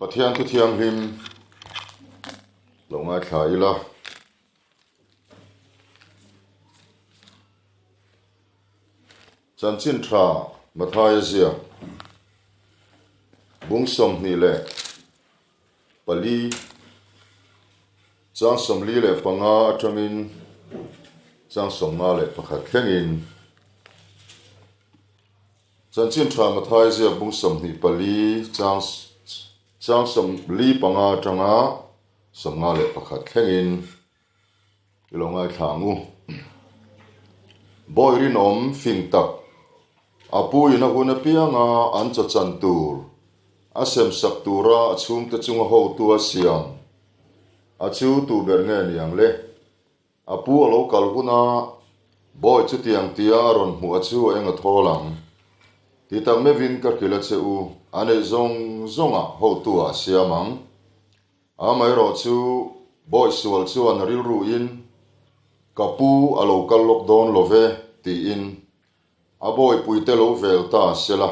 Pathian thu thianghlim lo ngaithla ila. Chanchin tha Mathaia ziak bung 24 chang 45 atangin chang 51 thlengin Chanchin tha Mathaia ziak bung 24 chang chang 45 atanga 51 thlengin I lo ngaithla ang u. Bawi rinawm fing tak, a pu in a hun apianga an chaw chan tur, a sem sak tura a chhungte chunga hotu a siam a chu tu ber nge ni ang le? A pu a lo kal huna bawi chutiang tia a rawn hmuh a chu a eng a thawl ang. Ti tak meuhin ka hrilh a che u, a neih zawng zawngah hotu ah a siam ang. Amaherawhchu, bawi sual chuan a rilruin, Ka pu a lo kal lawk dawn lo ve, tiin a bawipuite lo vel ta se la,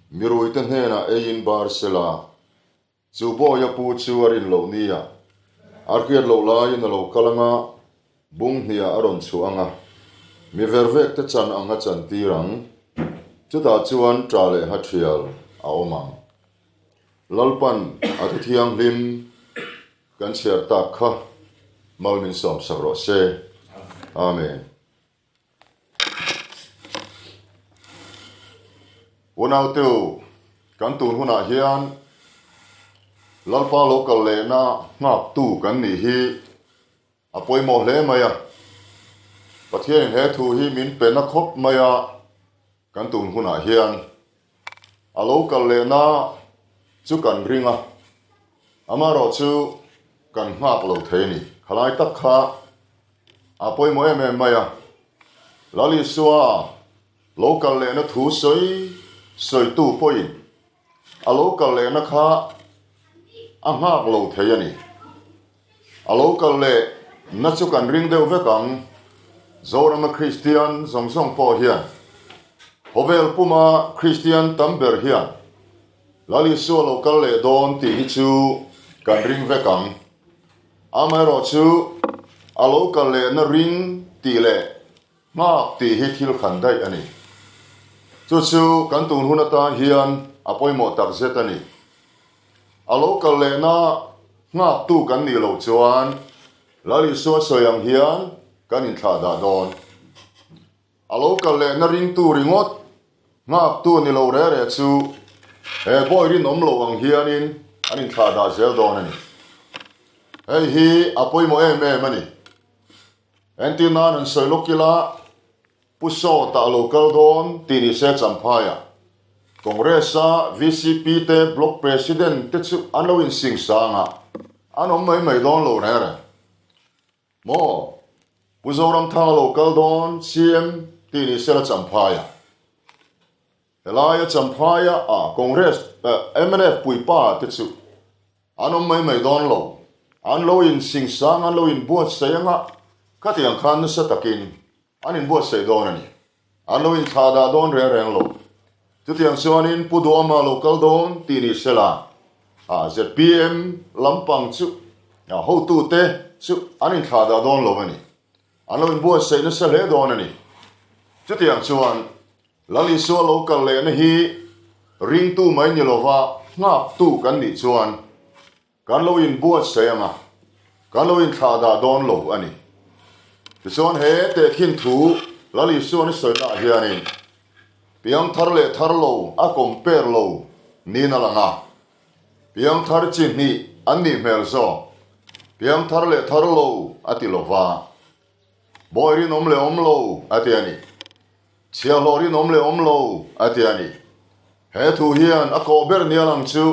miruite hnenah eiin bar se la, chu bawi a pu chu a rin loh nia, a hriat loh laiin a lo kal anga, bung hniah a rawn chhuah anga, mi vervekte chan ang a chantir ang, chutah chuan ṭah leh ha ṭhial a awm ang. Lalpan a thu thianghlim kan chhiar tak kha mal min sawmsak rawh se. Amen. Unauteu, kan tun hunah hian Lalpa lo kal lehna nghaktu kan nih hi A pawimawh hle mai a, Pathianin he thu hi min pe na khawp mai a, kan tun hunah hian a lo kal lehna chu kan ring a, amaherawh chu kan nghak lo thei a ni. Khalai tak kha a pawimawh em em mai a, Lal Isua lo kal lehna thu sawi sawitu pawhin a lo kal lehna kha a nghak lo thei a ni. A lo kal leh na chu kan ring deuh vek ang. Zorama Kristian zawng zawng pawh hian, khawvel puma Kristian tam ber hian Lal Isua lo kal leh dawn tih hi chu kan ring vek ang. Amaherawh chu a lo kal leh na ring tih leh nghak tih hi thil khan daih a ni. Chu chu kan tun hun atan hian a pawimawh takzet a ni. A lo kal lehna nghaktu kan nih loh chuan Lal Isua sawi ang hian kan inthlah dah dawn. A lo kal lehna ringtu ringawt nghaktu ni lo re re chu he bawi rinawm lo ang hianin an inthlah dah zel dawn a ni. Hei hi a pawimawh em em a ni. Entir nan an sawi lawk ila, Pu Sawta a lo kal dawn tih ni se Champhaiah Congress-a vcp te Block President te chu an lo insing sang a, an awm mai mai dawn lo reng reng. Maw? Pu Zoramthanga a lo kal dawn CM tih ni sela Champhaiah helaia Champhaiah a Congress mnf puipa te chu An awm mai mai dawn lo. An lo insing sang, an lo inbuatsaih anga khatiang khan nasa takin an inbuatsaih dawn a ni. An lo inthlah dah dawn reng reng lo. Chutiang chuanin Pu Duama lo kal dawn tih ni sela, a zpm lampang chu hotute chu an inthlah dah dawn lo a ni. An lo inbuatsaih nasa hle dawn a ni. Chutiang chuan Lal Isua lo kal lehna hi ringtu mai ni lova nghaktu kan nih chuan kan lo inbuatsaih ang a, kan lo inthlah dah dawn lo a ni. Tichuan he tehkhin thu Lal Isuan i sawinaah hianin piangthar leh thar lo a compare lo niin a lang a, piangthar chi hnih an nih hmel zawk, piangthar leh thar lo a ti lova, bawi rinawm leh awm lo a ti a ni. Chhiahhlawh rinawm leh awm lo, a ti a ni. He thu hian a kawh ber nia lang chu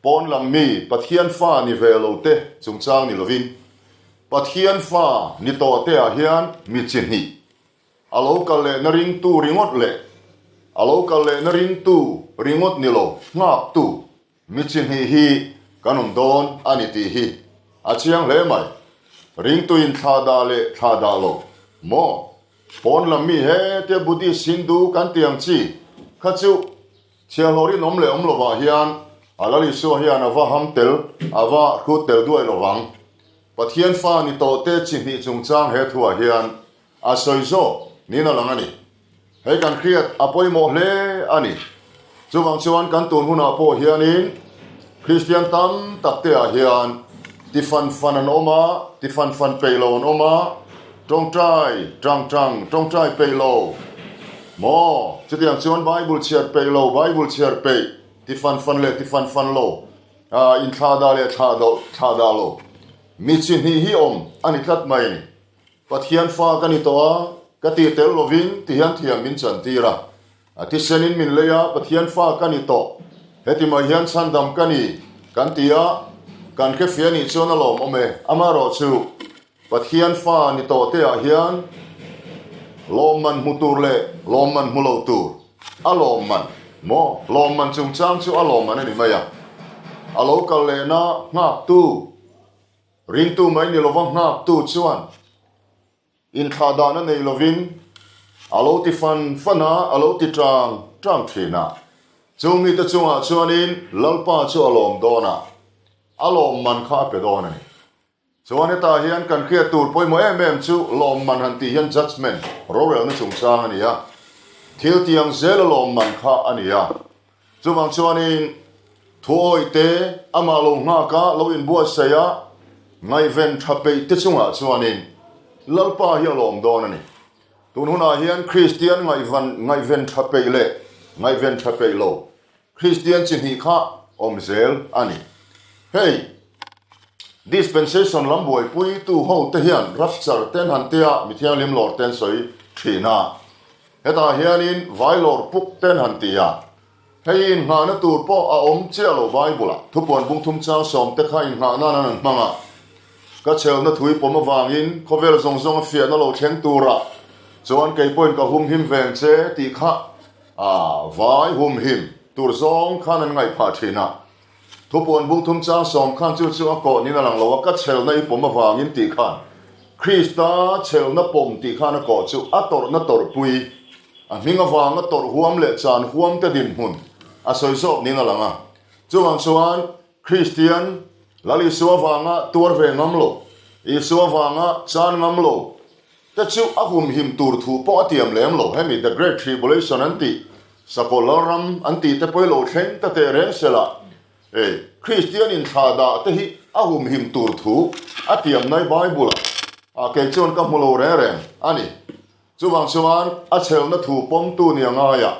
pawn lam mi Pathian fa ni ve lo te chungchang ni lovin, Pathian fa ni tawh te ah hian mi chi hnih, a lo kal lehna ringtu ringawt leh a lo kal lehna ringtu ringawt ni lo nghaktu mi chi hnih hi kan awm dawn a ni tih hi a chiang hle mai. Ringtuin thlah dah leh thlah dah lo maw? Pawn lam mi hetia Buddhist Hindu kan tih ang chi kha chu chhiahhlawh rinawm leh awm lovah hian A Lal Isua hian a va ham tel, a va hrut tel duai lo vang. Pathian fa ni tawh te chi hnih chungchang he thuah hian a sawi zawk niin a lang a ni. Hei kan hriat a pawimawh hle a ni. Chuvang chuan kan tun hunah pawh hianin Kristian tam tak te ah hian ti fan fan an awm a, ti fan fan peih lo an awm a, tawngtai tang tang tawngtai peih lo maw? Chutiang chuan Bible chhiar peih lo, Bible chhiar peih, ti fan fan leh ti fan fan lo, inthlahdah leh thlahdah lo mi chi hnih hi awm a ni tlat mai a ni. Pathian fa ka ni tawh a, ka tih tel lovin ti hian thiam min chantir a. A thisenin min lei a, Pathian fa ka ni tawh. Heti mai hian chhandam ka ni, kan ti a, kan hrefiah nih chuan a lawmawm e. Amaherawhchu, Pathian fa ni tawh te ah hian lawmman hmu tur leh lawmman hmu lo tur, a lawmman maw? Lawmman chungchang chu a lawmman a ni mai a. A lo kal lehna nghaktu, ringtu mai ni lova nghaktu chuan, Inthlahdahna nei lovin a lo ti fan fan a, a lo ti tang tang thin a. Chung mite chungah chuanin Lalpa chu a lawm dawn a, a lawmman kha a pe dawn a ni. Chuan hetah hian kan hriat tur pawimawh em em chu lawmman han tih hian judgement, rorelna chungchang a ni a, thil tiang zela lawmman kha a ni a. Chuvang chuanin thuawi te amah lo nghak a, lo inbuatsaih a, ngaihven tha peih te chungah chuanin Lalpa hi a lawm dawn a ni. Tun hunah hian Kristian ngaihvan ngaihven tha peih leh ngaihven tha peih lo Kristian chi hnih kha awm zel a ni. Hei dispensation lam buaipuitu ho te hian rapture ten han tia mithianghlim lawr ten sawi thin a. Hetah hianin Vailawr puk ten han ti a, hei inngahna tur pawh a awm chiah lo Bible-ah thupuan bung thum chang sawm te kha inngah nan an an hmang a, ka chhelna thui pawm avangin khawvel zawng zawng a fiahna lo thleng turah chuan kei pawhin ka humhim veng che tih kha a vai humhim tur zawng khan an ngaih phah thin a. Thupuan bung thum chang sawm khan chu chu a kawh niin a lang lo a, ka chhelna i pawm avangin tih khan Krista chhelna pawm tih khan a kawh chu a tawrhna tawrhpui, a hming avanga tawrh huam leh chan huam te dinhmun a sawi zawk niin a lang a. Chuvang chuan Kristian Lal Isua avanga tuar ve ngam lo, Isua avanga chan ngam lo te chu a humhim tur thu pawh a tiam lem lo. Hemi The Great Tribulation an tih Sakawlh Lalram an tih te pawh i lo thleng ta teh reng se la, e, Kristian inthlahdah te hi a humhim tur thu a tiam nai Bible ah kei chuan ka hmu lo reng reng a ni. Chuvang chuan a chhelna thu pawmtu ni a ngai a.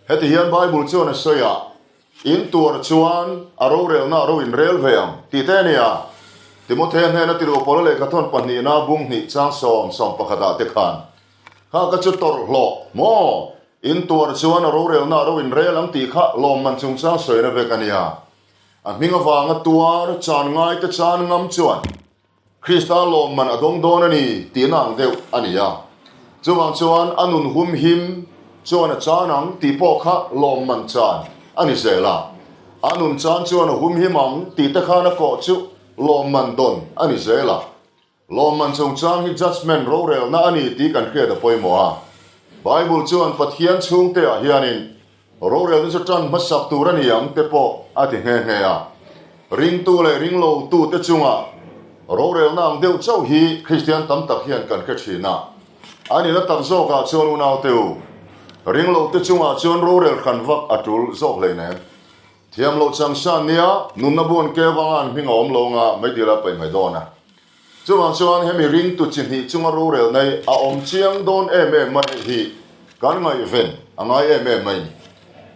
Heti hian Bible chuan a sawi a, In tuar chuan a rorelna a ro inrel ve ang tih te a ni a. Timothea hnena tiluh Paula lehkhathawn pahnihna bung hnih chang 11 ah te khan Kha ka chu tawrh hlawh maw? In tuar chuan a rorelna a ro inrel ang tih kha lawmman chungchang sawina vek a nia. A hming avanga tuar chan ngaite chan ngam chuan Krista lawmman a dawng dawn a ni tihna ang deuh a ni a. Chuvang chuan a nun humhim chuan a chan ang tih pawh kha lawmman chan a ni zel a. A nun chan chuan a humhim ang tih te khan a kawh chu lawmman dawn a ni zel a. Lawmman chungchang hi judgement rorelna a ni tih kan hriat a pawimawh a. Bible chuan Pathian chhungte ah hianin rorelna chu tan hmasak tur a ni ang te pawh a ti nghe nghe a. Ringtu leh ringlotu te chunga rorelna ang deuh chauh hi Kristian tam tak hian kan hre thin a. A nihna tak zawkah chuan unaute u, ringlote chungah chuan rorel hran vak a tul zawk hleinem. Thiam loh chang san nia, nunna buan ke vanga an hming a awm lo anga meidil a paih mai dawn a. Chuvang chuan hemi ringtu chi hnih chunga rorel nei a awm chiang dawn em em mai hi kan ngaihven a ngai em em mai ni.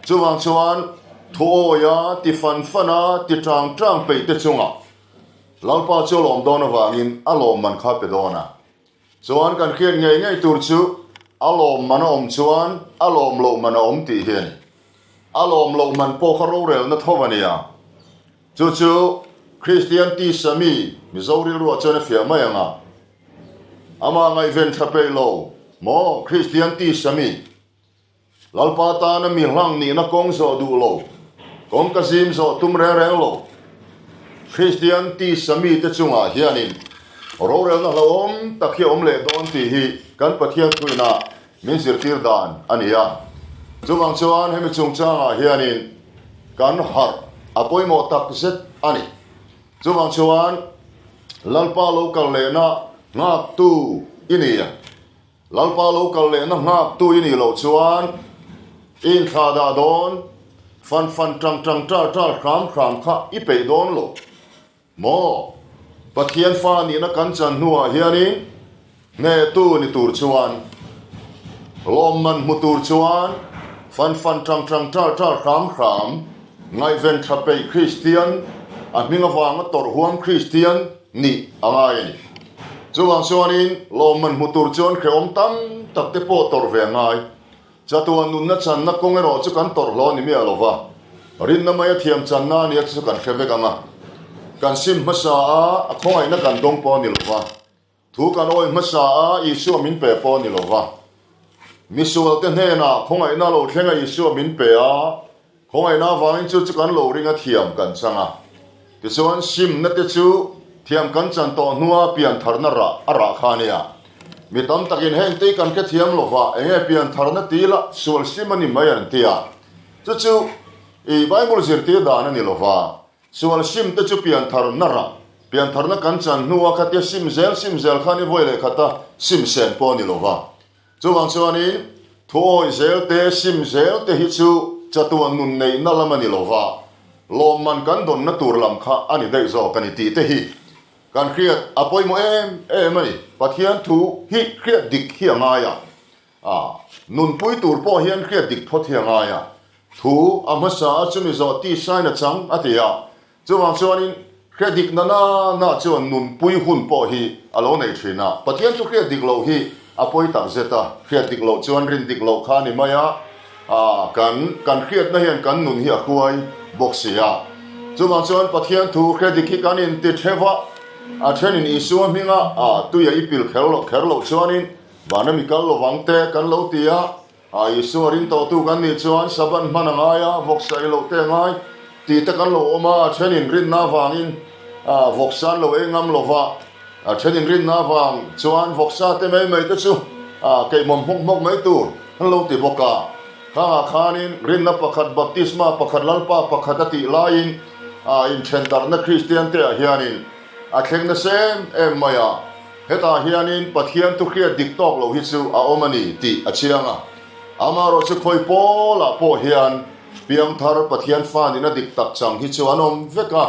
Chuvang chuan thuawi a, ti fan fan a, ti tang tang peih te chunga Lalpa chu a lawm dawn avangin a lawmman kha pe dawn a. Chuan kan hriat ngei ngei tur chu a lawm man a awm chuan a lawm loh man a awm tih hi a ni. A lawm loh man pawh kha rorelna tho a nia. Chu chu Kristian tisa mi Mizo rilruah chuan a fiah mai ang a. Amah ngaihven tha peih lo maw Kristian tisa mi? Lalpa tana mi hlang nihna kawng zawh duh lo, kawngka zim zawh tum reng reng lo, Kristian tisa mite chungah hianin rorelna hlauhawm tak hi a awm leh dawn tih hi kan Pathian thuina min zirtir dan a ni a. Chuvang chuan hemi chungchangah hianin kan harh. a pawimawh tak zet a ni. Chuvang chuan Lalpa lo kal lehna nghaktu i ni a. Lalpa lo kal lehna nghaktu i nih loh chuan i inthlah dah dawn, fan fan tang tang ṭal ṭal hram hram kha i peih dawn lo maw? Pathian fa nihna kan chan hnuah hianin hnehtu ni tur chuan, lawmman hmu tur chuan fan fan tang tang ṭal ṭal hram hram ngaihven ṭha peih Kristian, a hming avanga tawrh huam Kristian nih a ngai a ni. Chuvang chuanin lawmman hmu tur chuan hrehawm tam tak te pawh tawrh ve a ngai. Chatuan nunna channa kawng erawh chu kan tawrh hlawh a ni miah lo va, rinna maia thiam channa a nia chu kan hre vek ang a. Kan sim hmasa a, a khawngaihna kan dawng pawh a ni lo va. Thu kan awih hmasa a, Isua min pe pawh a ni lo va. Misualte hnenah khawngaihna lo thleng a Isua min pe a, khawngaihna avangin chu chu kan lo ring a thiam kan chang a. Tichuan simna te chu thiam kan chan tawh hnua piantharna rah a rah kha a nia. Mi tam takin heng te hi kan hrethiam lo va, enge piantharna ti ila sual sim a ni mai an ti a. Chu chu i Bible zirtir dan a ni lo va, Sual sim te chu piantharna rah, piantharna kan chan hnua khatia sim zel sim zel khan i vawi leh khata sim sen pawh a ni lo va. Chuvang chuanin thuawi zel te, sim zel te hi chu chatuan nun neihna lam a ni lo va, lawmman kan dawnna tur lam kha a ni daih zawk a ni tih te hi kan hriat a pawimawh em em a ni. Pathian thu hi hriat dik hi a ngai a. A, nunpui tur pawh hian hriat dik phawt hi a ngai a, thu a hmasa a chumi zawh tisain a chang a ti a, chuvang chuanin hriat dik na na na chuan nunpui hun pawh hi a lo nei thin a, Pathian chu hriat dik loh hi a pawi tak zet a, hriat dik loh chuan rin dik loh kha a ni mai a, a, kan kan hriatna hian kan nun hi a hruai bawk si a, chuvang chuan Pathian thu hriat dik hi kan inti theuh a, a thenin Isua hminga a tuia i pil kher loh kher loh chuanin Vana mi kal lovang te kan lo ti a, a Isua ring tawhtu kan nih chuan Sabbath hman a ngai a, vawksa ei loh te a ngai tih te kan lo awm a, a thenin rinna avangin vawksa an lo ei ngam lo va, a thenin rinna avang chuan vawksa te mai mai te chu keihmawm hmawk hmawk mai tur an lo ti bawk a. Khangah khanin rinna pakhat baptisma pakhat Lalpa pakhat a tih laiin inthendarhna Kristian te ah hianin a thleng nasa em em mai a. Hetah hianin Pathian thu hriat dik tawk lo hi chu a awm a ni tih a chiang a. Amaherawhchu khawi pawlah pawh hian piangthar Pathian fa nihna dik tak chang hi chu an awm vek a.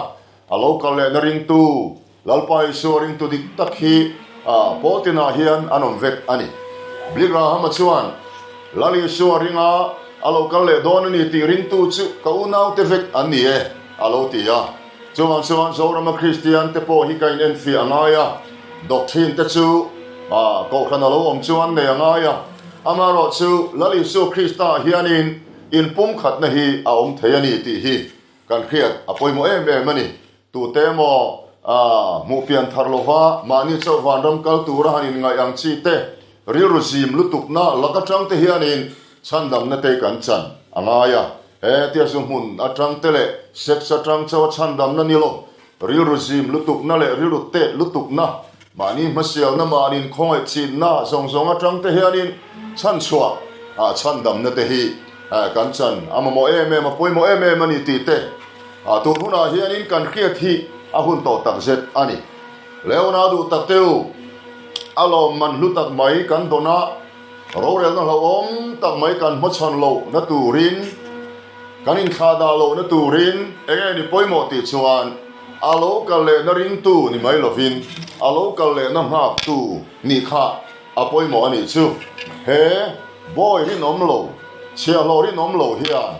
A lo kal lehna ringtu, Lalpa Isua ringtu dik tak hi pawl tinah hian an awm vek a ni. Billy Graham-a chuan, Lal Isua ringa a lo kal leh dawn a ni tih ringtu chu ka unaute vek an ni e, a lo ti a. Chuvang chuan Zorama Kristian te pawh hi ka in enfiah a ngai a, doctrine te chu kohhran a lo awm chuan nei a ngai a, amaherawh chu Lal Isua Krista ah hianin inpumkhatna hi a awm thei a ni tih hi kan hriat a pawimawh em em a ni. Tute emaw hmuh pian thar lova mahni chauh vanram kal tura han inngaih ang chi te, rilru zim lutukna lak atang te hianin chhandamna te kan chan a ngai a. He tia zu hmun atang te leh sex atang chauha chhandamna ni lo, rilru zim lutukna leh rilru tet lutukna, mahni hmasialna mahni khawngaih chinna zawng zawng atang te hianin chhanchhuah ah chhandamna te hi kan chan a mamawh em em a, pawimawh em em a ni tih te tun hunah hianin kan hriat hi a hun tawh takzet a ni. Leona duh tak te u, a lawmman hlu tak mai kan dawn a, Rorelna hlauhawm tak mai kan hmachhawn lohna turin, kan inthlahdah lohna turin eng nge ni pawimawh tih chuan a lo kal lehna ringtu ni mai lovin a lo kal lehna nghaktu nih kha a pawimawh a nih chu. He bawi rinawm lo, chhiahhlawh rinawm lo hian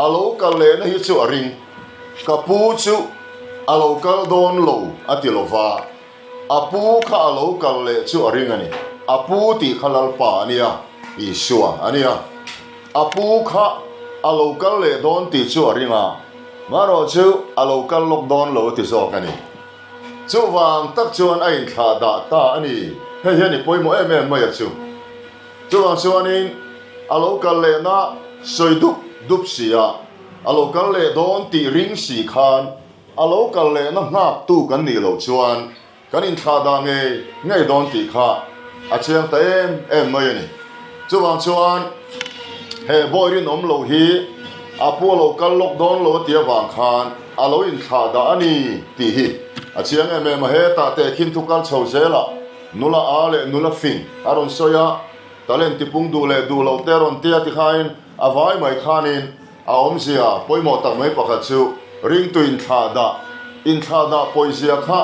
a lo kal lehna hi chu a ring. Ka pu chu a lo kal dawn lo a ti lova. A pu kha a lo kal leh chu a ring a ni. A pu tih kha Lalpa a nia, Isua a nia. A pu kha a lo kal leh dawn tih chu a ring a, marawh chu a lo kal lawk dawn lo a ti zawk a ni. Chuvang tak chuan a inthlah dah ta a ni. Hei hian i pawimawh em em mai a chu. Chuvang chuanin a lo kal lehna sawi dup dup si a, a lo kal leh dawn tih ring si khan A lo kal lehna nghaktu kan nih loh chuan kan inthlah dah ngei ngei dawn tih kha a chiang ta em em mai a ni. Chuvang chuan he bawi rinawm loh hi A pu a lo kal lawk dawn lo a ti avang khan a lo inthlah dah a ni tih hi a chiang em em a. Hetah tehkhin thu kal chho zelah nula a leh nula fing a rawn sawi a, talent tipung duh leh duh loh te a rawn tia tikhain a vai mai khanin a awmzia pawimawh tak mai pakhat chu ringtu inthlah dah, inthlah dah pawizia kha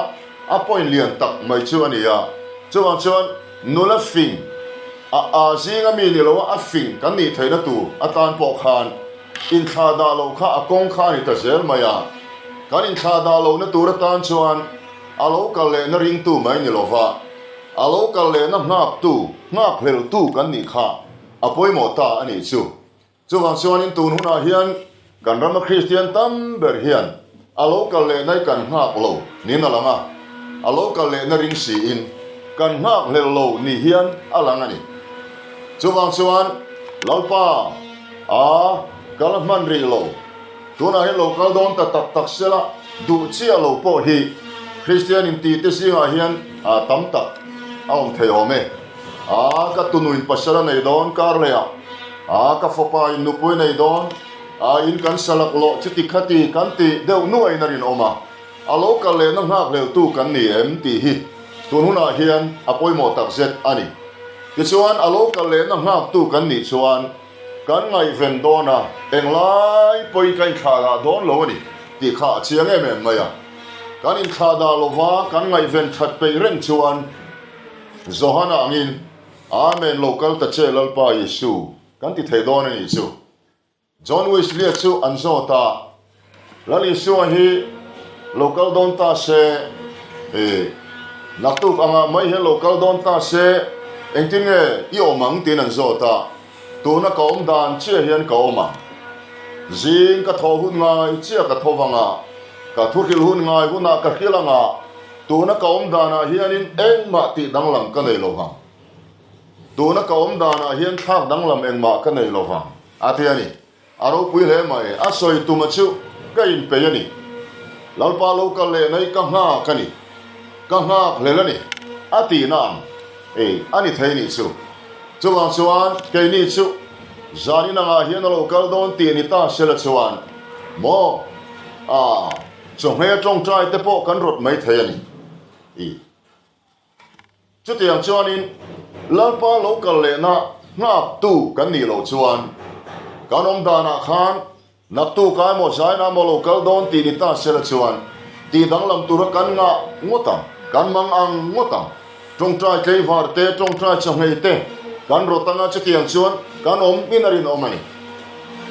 a point lian tak mai chu a ni a. Chuvang chuan nula fing a a zinga mi ni loa a fing kan nih theihna tur atan pawh khan inthlah dah loh kha a kawng kha a ni ta zel mai a. Kan inthlah dah lohna tur atan chuan a lo kal lehna ringtu mai ni lova a lo kal lehna nghaktu, nghakhleltu kan nih kha a pawimawh ta a nih chu. Chuvang chuanin tun hunah hian kan rama Kristian tam ber hian a lo kal lehna i kan nghak lo niin a lang a, a lo kal lehna ring siin kan nghak hlel lo ni hian a lang a ni. Chuvang chuan Lalpa a kal hman rih lo, tunah hian lo kal dawn ta tak tak sela duh chiah lo pawh hi Kristian intite zingah hian tam tak a awm thei awm e. A, ka tunuin pasal a nei dawn kar leh ah. A, ka fapa in nupui a nei dawn. A, in kan sa laklawh chuti khati kan tih deuh nuaiin a rinawm a. A lo kal lehna nghakhleltu kan ni em tih hi tun hunah hian a pawimawh takzet a ni. Tichuan, a lo kal lehna nghaktu kan nih chuan kan ngaihven dawn a, englai pawhin ka inthlahdah dawn lo a ni tih kha a chiang em em mai a. Kan inthlahdah lova kan ngaihven that peih reng chuan, Johana angin, Amen, lo kal ta che Lalpa Isu, kan ti thei dawn a nih chu. John Wesley-a chu an zawt a, Lal Isua hi lo kal dawn ta se, e, naktuk angah mai hian lo kal dawn ta se, engtin nge i awm ang tiin an zawt a, tuna ka awm dan chiah hian ka awm ang. Zing ka thawh hun ngai chiah ka tho vang a, ka thuhrilh hun ngai hunah ka hrilh ang a, Tuna ka awm danah hianin engmah tih danglam ka nei lo vang. Tuna ka awm danah hian thlak danglam engmah ka nei lo vang, a ti a ni. A ropui hle mai, a sawi tuma chu ka inpeih a ni. Lalpa lo kal leh nai ka nghak a ni, ka nghak hlel a ni, a tihna ang ei a ni thei nih chu. Chuvang chuan keini chu zanin angah hian a lo kal dawn tih ni ta sela chuan maw? Aa. Chawhmeh tawngtai te pawh kan rawt mai thei a ni. I. Chutiang chuanin Lalpa lo kal lehna nghaktu kan nih loh chuan kan awm danah khan naktuk a emaw zaina emaw lo kal dawn tih ni ta sela chuan tih danglam tura kan ngah ngawt ang, kan mang ang ngawt ang. Tawngtai tleivar te, tawngtai chawhmeh te kan rawt anga chutiang chuan kan awm in a rinawm a ni.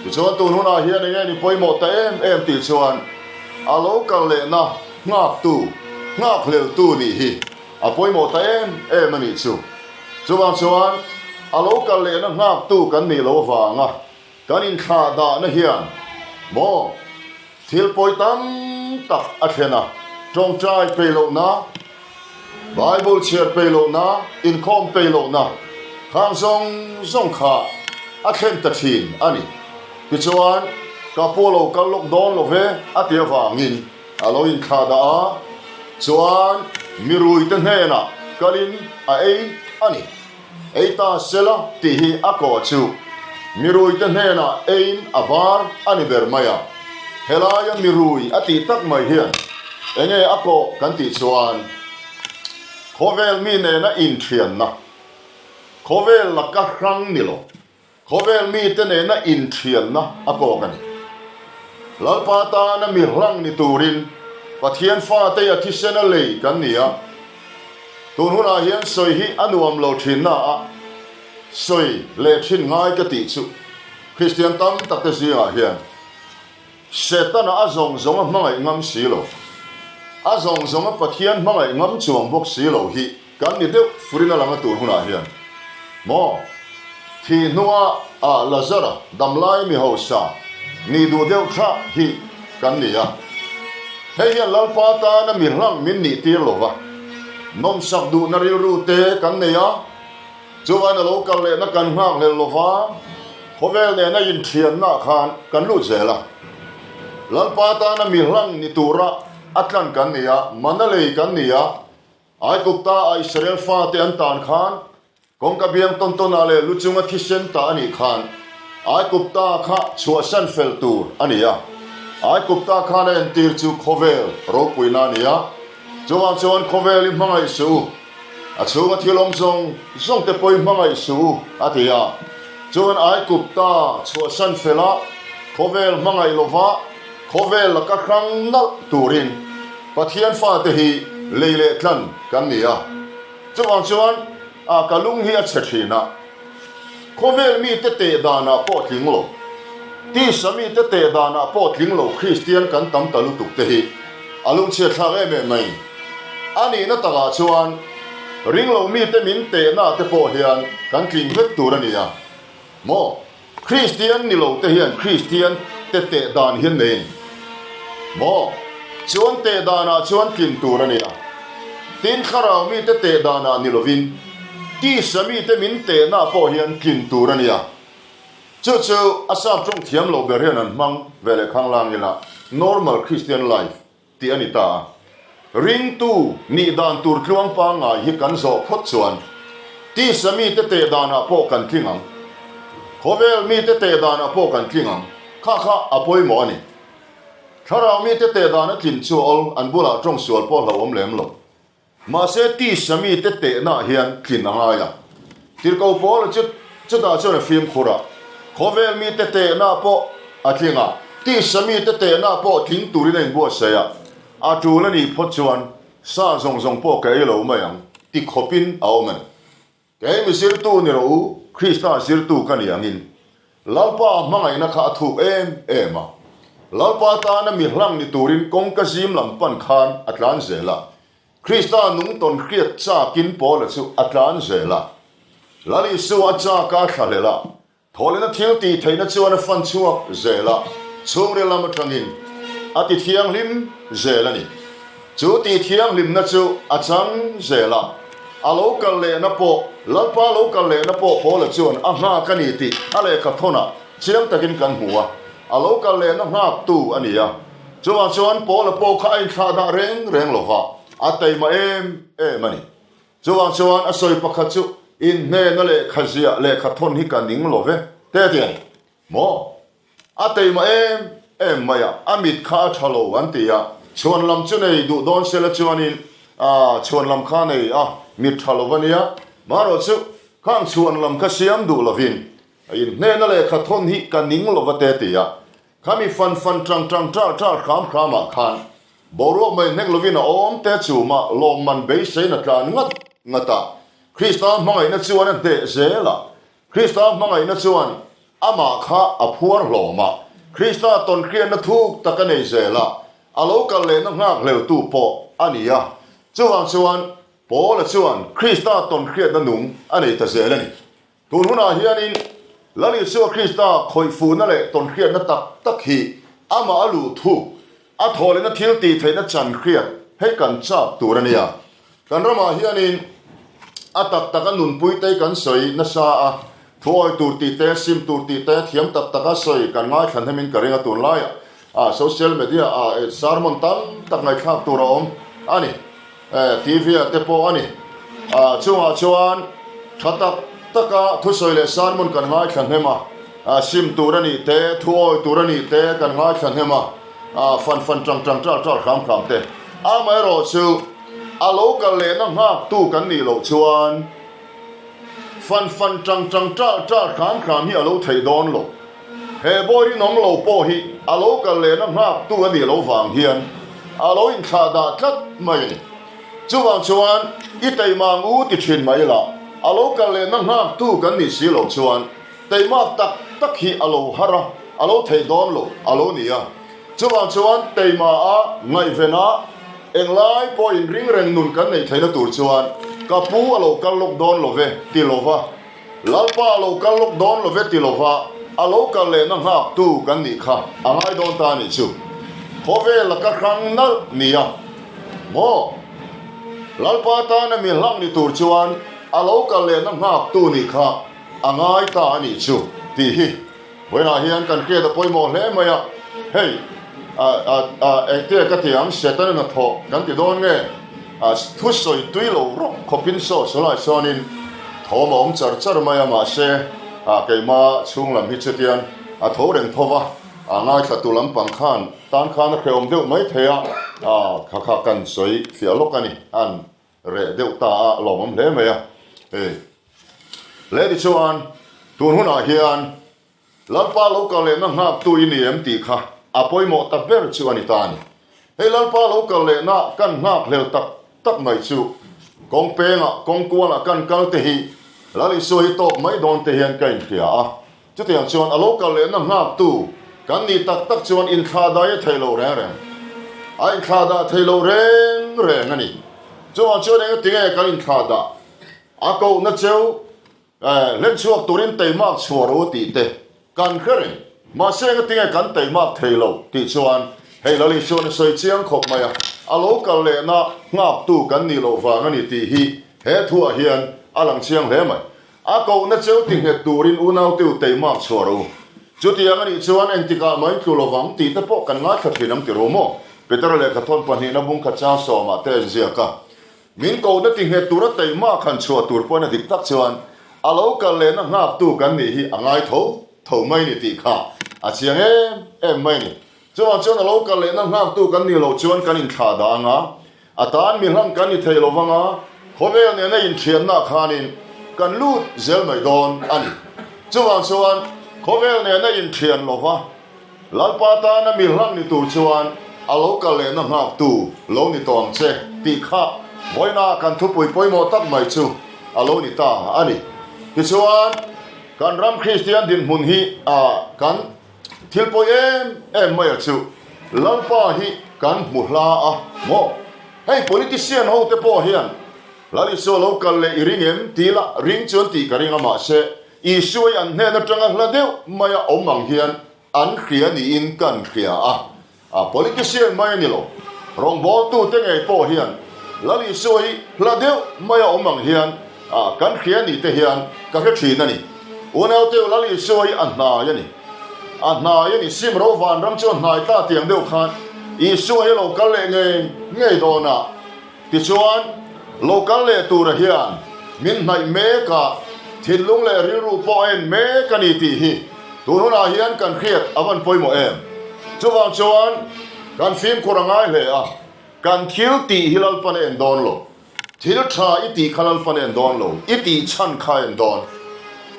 Tichuan tun hunah hian eng nge ni pawimawh ta em em tih chuan a lo kal lehna nghaktu, nghakhleltu nih hi a pawimawh ta em em a nih chu. Chuvang chuan a lo kal lehna nghaktu kan nih loh avanga kan inthlah dahna hian maw thil pawi tam tak a thlen a, tawngtai peih lohna, Bible chhiar peih lohna, inkhawm peih lohna khang zawng zawng kha a thlen ta thin a ni. Tichuan, ka pu a lo kal lawk dawn lo ve a ti avangin a lo inthlah dah a, chuan miruite hnenah kalin a ei a ni. Ei ta sela tih hi a kawh chu miruite hnenah eiin a bar a ni ber mai a. Helaia mirui a tih tak mai hian enge a kawh kan tih chuan khawvel mi nena inthianna, khawvel laka hrang ni lo. Khawvel mite nena inthianna a kawk a ni. Lalpa tana mi hlang ni turin Pathian fate a thisen a lei kan ni a. Tun hunah hian sawi hi a nuam lo thinna a sawi leh thin ngai ka tih chu Kristian tam tak te zingah hian Setana a zawng zawng a hmangaih ngam si lo, a zawng zawng a Pathian hmangaih ngam chuang bawk si lo hi Kan ni deuh furin a lang a tur hunah hian maw thih hnua ah Lazara damlai mi hausa nih duh deuh thlah hi kan ni a. Hei hian Lalpa tana mi hlang min nih tir lo va, nawmsak duhna rilru te kan nei a, chuvain a lo kal lehna kan nghak hlel lo va, khawvel nena inthianna khan kan lut zel a. Lalpa tana mi hlang ni tura a tlan kan ni a, mana lei kan ni a, Aigupta a Israel fate an tan khan, kawngka biang tawn tawnah leh lu chunga thisen ta a nih khan. Aigupta kha chhuahsan fel tur a ni a. Aigupta khan a entir chu khawvel ropuina a ni a. Chuvang chuan khawvel i hmangaih suh u, a chhunga thil awm zawng zawng te pawh i hmangaih suh u, a ti a. Chuan Aigupta chhuahsan fela khawvel hmangaih lova khawvel laka hrang nalh turin Pathian fate hi lei leh tlan kan ni a. Chuvang chuan a ka lung hi a chhe thin a. Khawvel mite teh danah pawh tling lo, tisa mite teh danah pawh tling lo Kristian kan tam ta lutuk te hi a lungchhiat thlak em em mai. A nihna takah chuan ringlo mite min tehna te pawh hian kan tling vek tur a ni a maw? Kristian ni lo te hian Kristian te teh dan hian nei a ni maw? Chuan teh danah chuan tlin tur a ni a. Tin, thlarau mite teh danah ni lovin tisa mite min tehna pawh hian tlin tur a ni a. Chu chu a sap tawng thiam lo ber hian an hmang ve leh khanglang ila normal Christian life tih a ni ta a. Ringtu nih dan tur tluang pangngai hi kan zawh phawt chuan tisa mite teh danah pawh kan tling ang. Khawvel mite teh danah pawh kan tling ang. Kha kha a pawimawh a ni. Thlarau mite teh dan a tlin chu a awl, an bulah tawng sual pawh hlauhawm lem lo. Mahse tisa mite tehnaah hian tlin a ngai a. Tirhkoh Paula chu chutah chuan a fimkhur a, khawvel mite tehnaah pawh a tling a, tisa mite tehnaah pawh tling turin a inbuatsaih a, a tul a nih phawt chuan sa zawng zawng pawh ka ei lo mai ang ti khawpin a awm a ni. Kei mi zirtu ni rawh u, Krista zirtu ka ni angin Lalpa hmangaihna kha a thuk em em a. Lalpa tana mi hlang ni turin kawngka zim lam pan khan a tlan zel a. Krista nung tawn hriat chakin Paula chu a tlan zel a. Lal Isua a chak a thlahlel a. Thawhlehna thil tih theihna chuan a fan chhuak zel a, chhungril lam atangin a ti thianghlim zel a ni. Chu tih thianghlimna chu a chang zel a, a lo kal lehna pawh, Lalpa lo kal lehna pawh Paula chuan a nghak a ni tih a lehkha thawnah chiang takin kan hmu a, a lo kal lehna nghaktu a ni a. Chuvang chuan Paula pawh kha a inthlah dah reng reng lova, a taima em em a ni. Chuvang chuan a sawi pakhat chu inhnena lehkha ziah lehkha thawn hi ka ning lo ve te a ti a ni maw? A teima em em mai a, a mit kha a tha lo an ti a, chhuan lam chu nei duh dawn sela chuanin chhuan lam kha nei a, mit tha lo va nia, marawh chu khang chhuan lam kha siam duh lovin inhnena lehkha thawn hi ka ning lo va te a ti a, Khami fan fan tang tang ṭal ṭal hram hram ah khan boruak mai hnek lovin a awm te chhumah lawmman beisein a tlan ngat ngat a. Krista hmangaihna chuan a hneh zel a. Krista hmangaihna chuan amah kha a phuar hlawm a. Krista tawnhriatna thuk tak a nei zel a, a lo kal lehna nghak hleltu pawh a ni a. Chuvang chuan Paula chuan Krista tawnhriatna nung a nei ta zel a ni. Tun hunah hianin Lal Isua Krista khawihfuhna leh tawnhriatna tak tak hi amah a luh thuk, a thawhlehna thil tih theihna chan hriat hei kan chak tur a nia. Kan ramah hianin a tak taka nunpui te kan sawi nasa a, thuawi tur tih te, sim tur tih te thiam tak taka sawi kan ngaithla hnemin ka ring a tunlaiah social media ah sermon tam tak ngaihthlak tur a awm a ni. TV ah te pawh a ni. Chungah chuan tha tak taka thusawi leh sermon kan ngaithla hnem a, sim tur a nih te, thu awi tur a nih te kan ngaithla hnem a, fan fan tang tang ṭal ṭal hram hram te. Amaherawh chu a lo kal lehna nghaktu kan nih loh chuan fan fan tang tang ṭal ṭal hram hram hi a lo theih dawn lo. He bawi rinawm lo pawh hi a lo kal lehna nghaktu a nih loh vang hian a lo inthlah dah tlat mai a ni. Chuvang chuan i teimang u ti thin mai ila, a lo kal lehna nghaktu kan nih si loh chuan teimak tak tak hi a lo har a, a lo theih dawn lo a lo ni a. Chuvang chuan teima a ngaihven a, englai pawh inring reng nun kan neih theihna tur chuan ka pu a lo kal lawk dawn lo ve ti lova, Lalpa a lo kal lawk dawn lo ve ti lova a lo kal lehna nghaktu kan nih kha a ngai dawn ta anih chu. Khawvel a ka hrang nalh nia maw? Lalpa tana mi hlang ni tur chuan a lo kal lehna nghaktu nih kha a ngai ta anih chu tih hi Vawiinah hian kan hriat a pawimawh hle mai a, hei engtia ka ti ang Satan in a thawh kan ti dawn nge? Thusawi tui lo rawk khawpin saw sawlai sawnin thawm a awm char char mai a, mahse. A keima chhung lam hi chutian a tho reng tho va, a ngaithlatu lampang khan tan khan a hrehawm deuh mai thei a, a kha kha kan sawi fiah lawk a ni, an reh deuh ta a lawmawm hle mai a. Hei le tichuan tun hunah hian Lalpa lo kal lehna nghaktu i ni em tih kha a pawimawh ta ber chu a ni ta a ni. Hei Lalpa lo kal lehna kan nghak hlel tak tak mai chu kawng pengah kawng kualah kan kal te hi Lal Isua hi tawk mai dawn te hian ka inhria a. Chutiang chuan a lo kal lehna nghaktu kan nih tak tak chuan inthlahdah i theih loh reng reng. A inthlahdah theih loh reng reng a ni. Chuvang chuan engatinge kan inthlahdah a kohna cheu Hlen chhuak turin teimak chhuah ro tih te kan hre reng. Mahse engatinge kan teimak thei lo tih chuan hei Lal Isuan a sawi chiang khawp mai a, a lo kal lehna nghaktu kan nih loh vang a ni tih hi he thuah hian a lang chiang hle mai. A kohna cheu ti nghet turin unauteu teimak chhuah ro. Chutiang a nih chuan engtikah mah in tlu lovang tih te pawh kan ngaithla thin ang ti ro maw? Petera lehkha thawn pahnihna bung khat chang sawmah te a inziak a. Min kohna ti nghet tura taima khan chhuah tur pawhin a dik tak chuan a lo kal lehna nghaktu kan nih hi a ngai tho tho mai ni tih kha a chiang em em mai ni. Chuvang chuan a lo kal lehna nghaktu kan nih loh chuan kan inthlah dah anga, a tan mi hlang kan ni thei lo vanga, khawvel nena inthianna khanin kan lut zel mai dawn a ni. Chuvang chuan khawvel nena inthian lova, Lalpa tana mi hlang ni tur chuan a lo kal lehna nghaktu lo ni tawh ang che tih kha vawiina kan thupui pawimawh tak mai chu a lo ni ta a ni. Tichuan, kan ram Kristian dinhmun hi a kan thil pawi em em mai a chu Lalpa hi kan hmu hla a maw? Hei politician ho te pawh hian Lal Isua lo kal leh i ring em ti la ring chuan tih ka ring a mahse Isua hi an hnen atanga hla deuh maia awm ang hian an hria niin kan hria a. A politician mai a ni lo. Rawngbawltute ngei pawh hian Lal Isua hi hla deuh maia awm ang hian kan hria ni te hian ka hre thin a ni. Unauteu Lal Isua hi a hnai a ni. A hnai a ni. Sim ro vanram chu a hnai ta tiang deuh khan Isua hi a lo kal leh ngei ngei dawn a. Tichuan, lo kal leh tura hian min hnaih mek a, thinlung leh rilru pawh a en mek a ni tih hi tun hunah hian kan hriat a van pawimawh em? Chuvang chuan kan fimkhur a ngai hle a, kan thil tih hi Lalpan a en dawn lo. Thil tha i tih kha Lalpan a en dawn lo, i tih chhan kha a en dawn.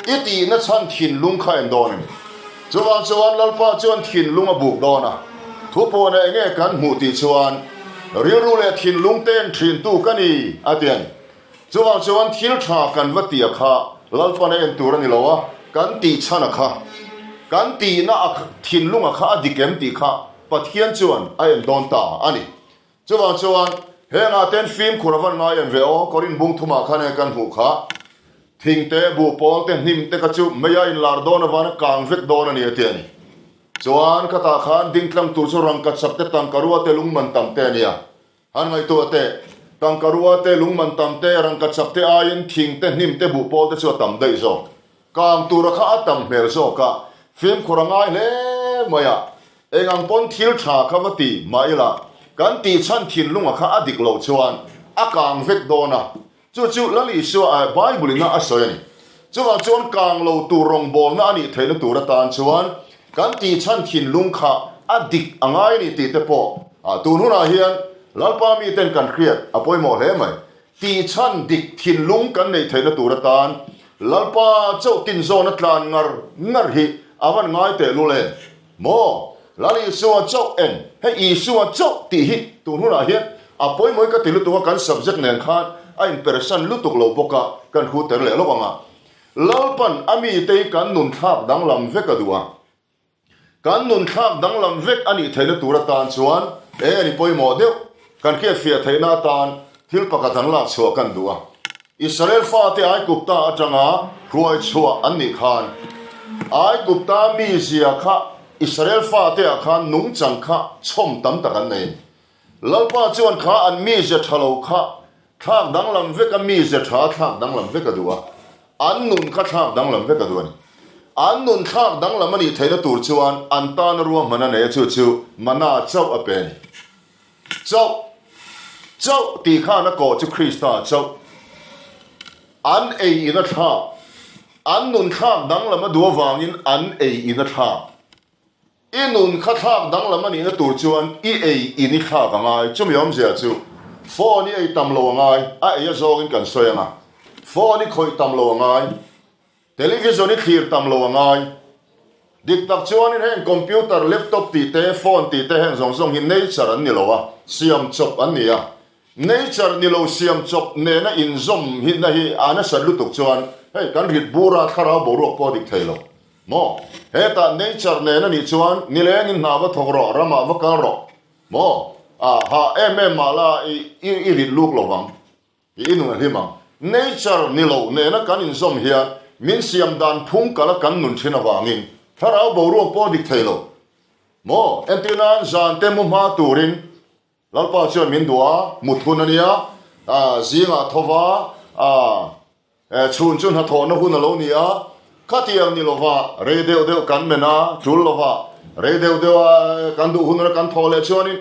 I tihna chhan thinlung kha a en dawn a ni. Chuvang chuan Lalpa chuan thinlung a buk dawn a, thupuana enge kan hmuh tih chuan rilru leh thinlung ten thintu ka ni a ti a ni. Chuvang chuan thil tha kan va tih a kha Lalpan a en tur a ni lo a, kan tih chhan a kha, kan tihna a thinlung a kha a dik em tih kha Pathian chuan a en dawn ta a ni. Chuvang chuan hengah ten fimkhur a van ngai em ve aw, Korin bung thumah khan e kan hmuh kha. Thing te, buh pawl te, hnim te kha chu meia inlar dawn avana kang vek dawn a ni a ti a ni. Chuan khatah khan dingtlang tur chu rangka chak te, tangka rua te, lungman tam te a ni a. Han ngaihtuah teh, tangka rua te, lungman tam te, rangka chak te aiin thing te, hnim te, buh pawl te chu a tam daih zawk. Kang tura kha a tam hmel zawk a, fimkhur a ngai hle mai a. Eng ang pawn thil tha kha va ti mah ila, kan tih chhan thinlunga kha a dik loh chuan a kang vek dawn a. Chu chu Lal Isua a Bible ina a sawi a ni. Chuvang chuan kang lo tur rawngbawlna a nih theihna tur atan chuan kan tih chhan thinlung kha a dik a ngai a ni tih te pawh tun hunah hian Lalpa miten kan hriat a pawimawh hle mai. Tih chhan dik thinlung kan neih theihna tur atan Lalpa chauh tinzawna tlan ngar ngar hi a van ngai teh lul em? Maw? Lal Isua chauh en? Hei Isua chauh tih hi tun hunah hian a pawimawih ka ti lutuk a, kan subject nen khan a inpersan lutuk lo bawk a, kan hu ter leh lawk ang a. Lalpan a mite hi kan nun thlak danglam vek a duh a. Kan nun thlak danglam vek a nih theihna tur atan chuan eng a ni pawimawh deuh kan hriatfiah theihna atan thil pakhat an lak chhuah kan duh a. Israel fate Aigupta atanga hruai chhuah an nih khan Aigupta mizia kha Israel fate ah khan nungchang kha chhawm tam tak an nei a ni. Lalpa chuan kha an mizia tha lo kha thlak danglam vek a mizia tha thlak danglam vek a duh a, an nun kha thlak danglam vek a duh a ni. An nun thlak danglam a nih theihna tur chuan an tana ruahman a nei a chu chu mana chauh a pe a ni. Chauh, chauh tih khan a kawh chu Krista chauh. An ei in a thlak. An nun thlak danglam a duh avangin an ei in a thlak. I nun kha thlak danglam a nihna tur chuan i ei in i thlak a ngai. Chumi awmzia chu phone i ei tam lo a ngai, a ei a zawngin kan sawi ang a, phone i khawih tam lo a ngai, television i thlir tam lo a ngai. Dik tak chuanin heng computer, laptop tih te, phone tih te heng zawng zawng hi nature an ni lo a, siam chawp an ni a. Nature ni lo siam chawp nena inzawm hi na hi a nasat lutuk chuan hei kan rit bura thlarau boruak pawh a dik thei lo maw? Hetah nature nen a nih chuan nilengin hna va thawk rawh, ramah va kal rawh maw? A hah em em mah la i i rit luk lo vang, i i nun a hlim ang. Nature ni lo nena kan inzawm hian min siam dan phung kala kan nun thin avangin thlarau boruak pawh a dik thei lo maw? Entir nan zan te mu hma turin Lalpa chuan min duh a, mut hun a nia, zingah tho va, chhun chu hnathawhna hun a lo ni a, khatiang ni lova rei deuh deuh kan men a, tul lova rei deuh deuh a kan duh hun a kan thawh leh chuanin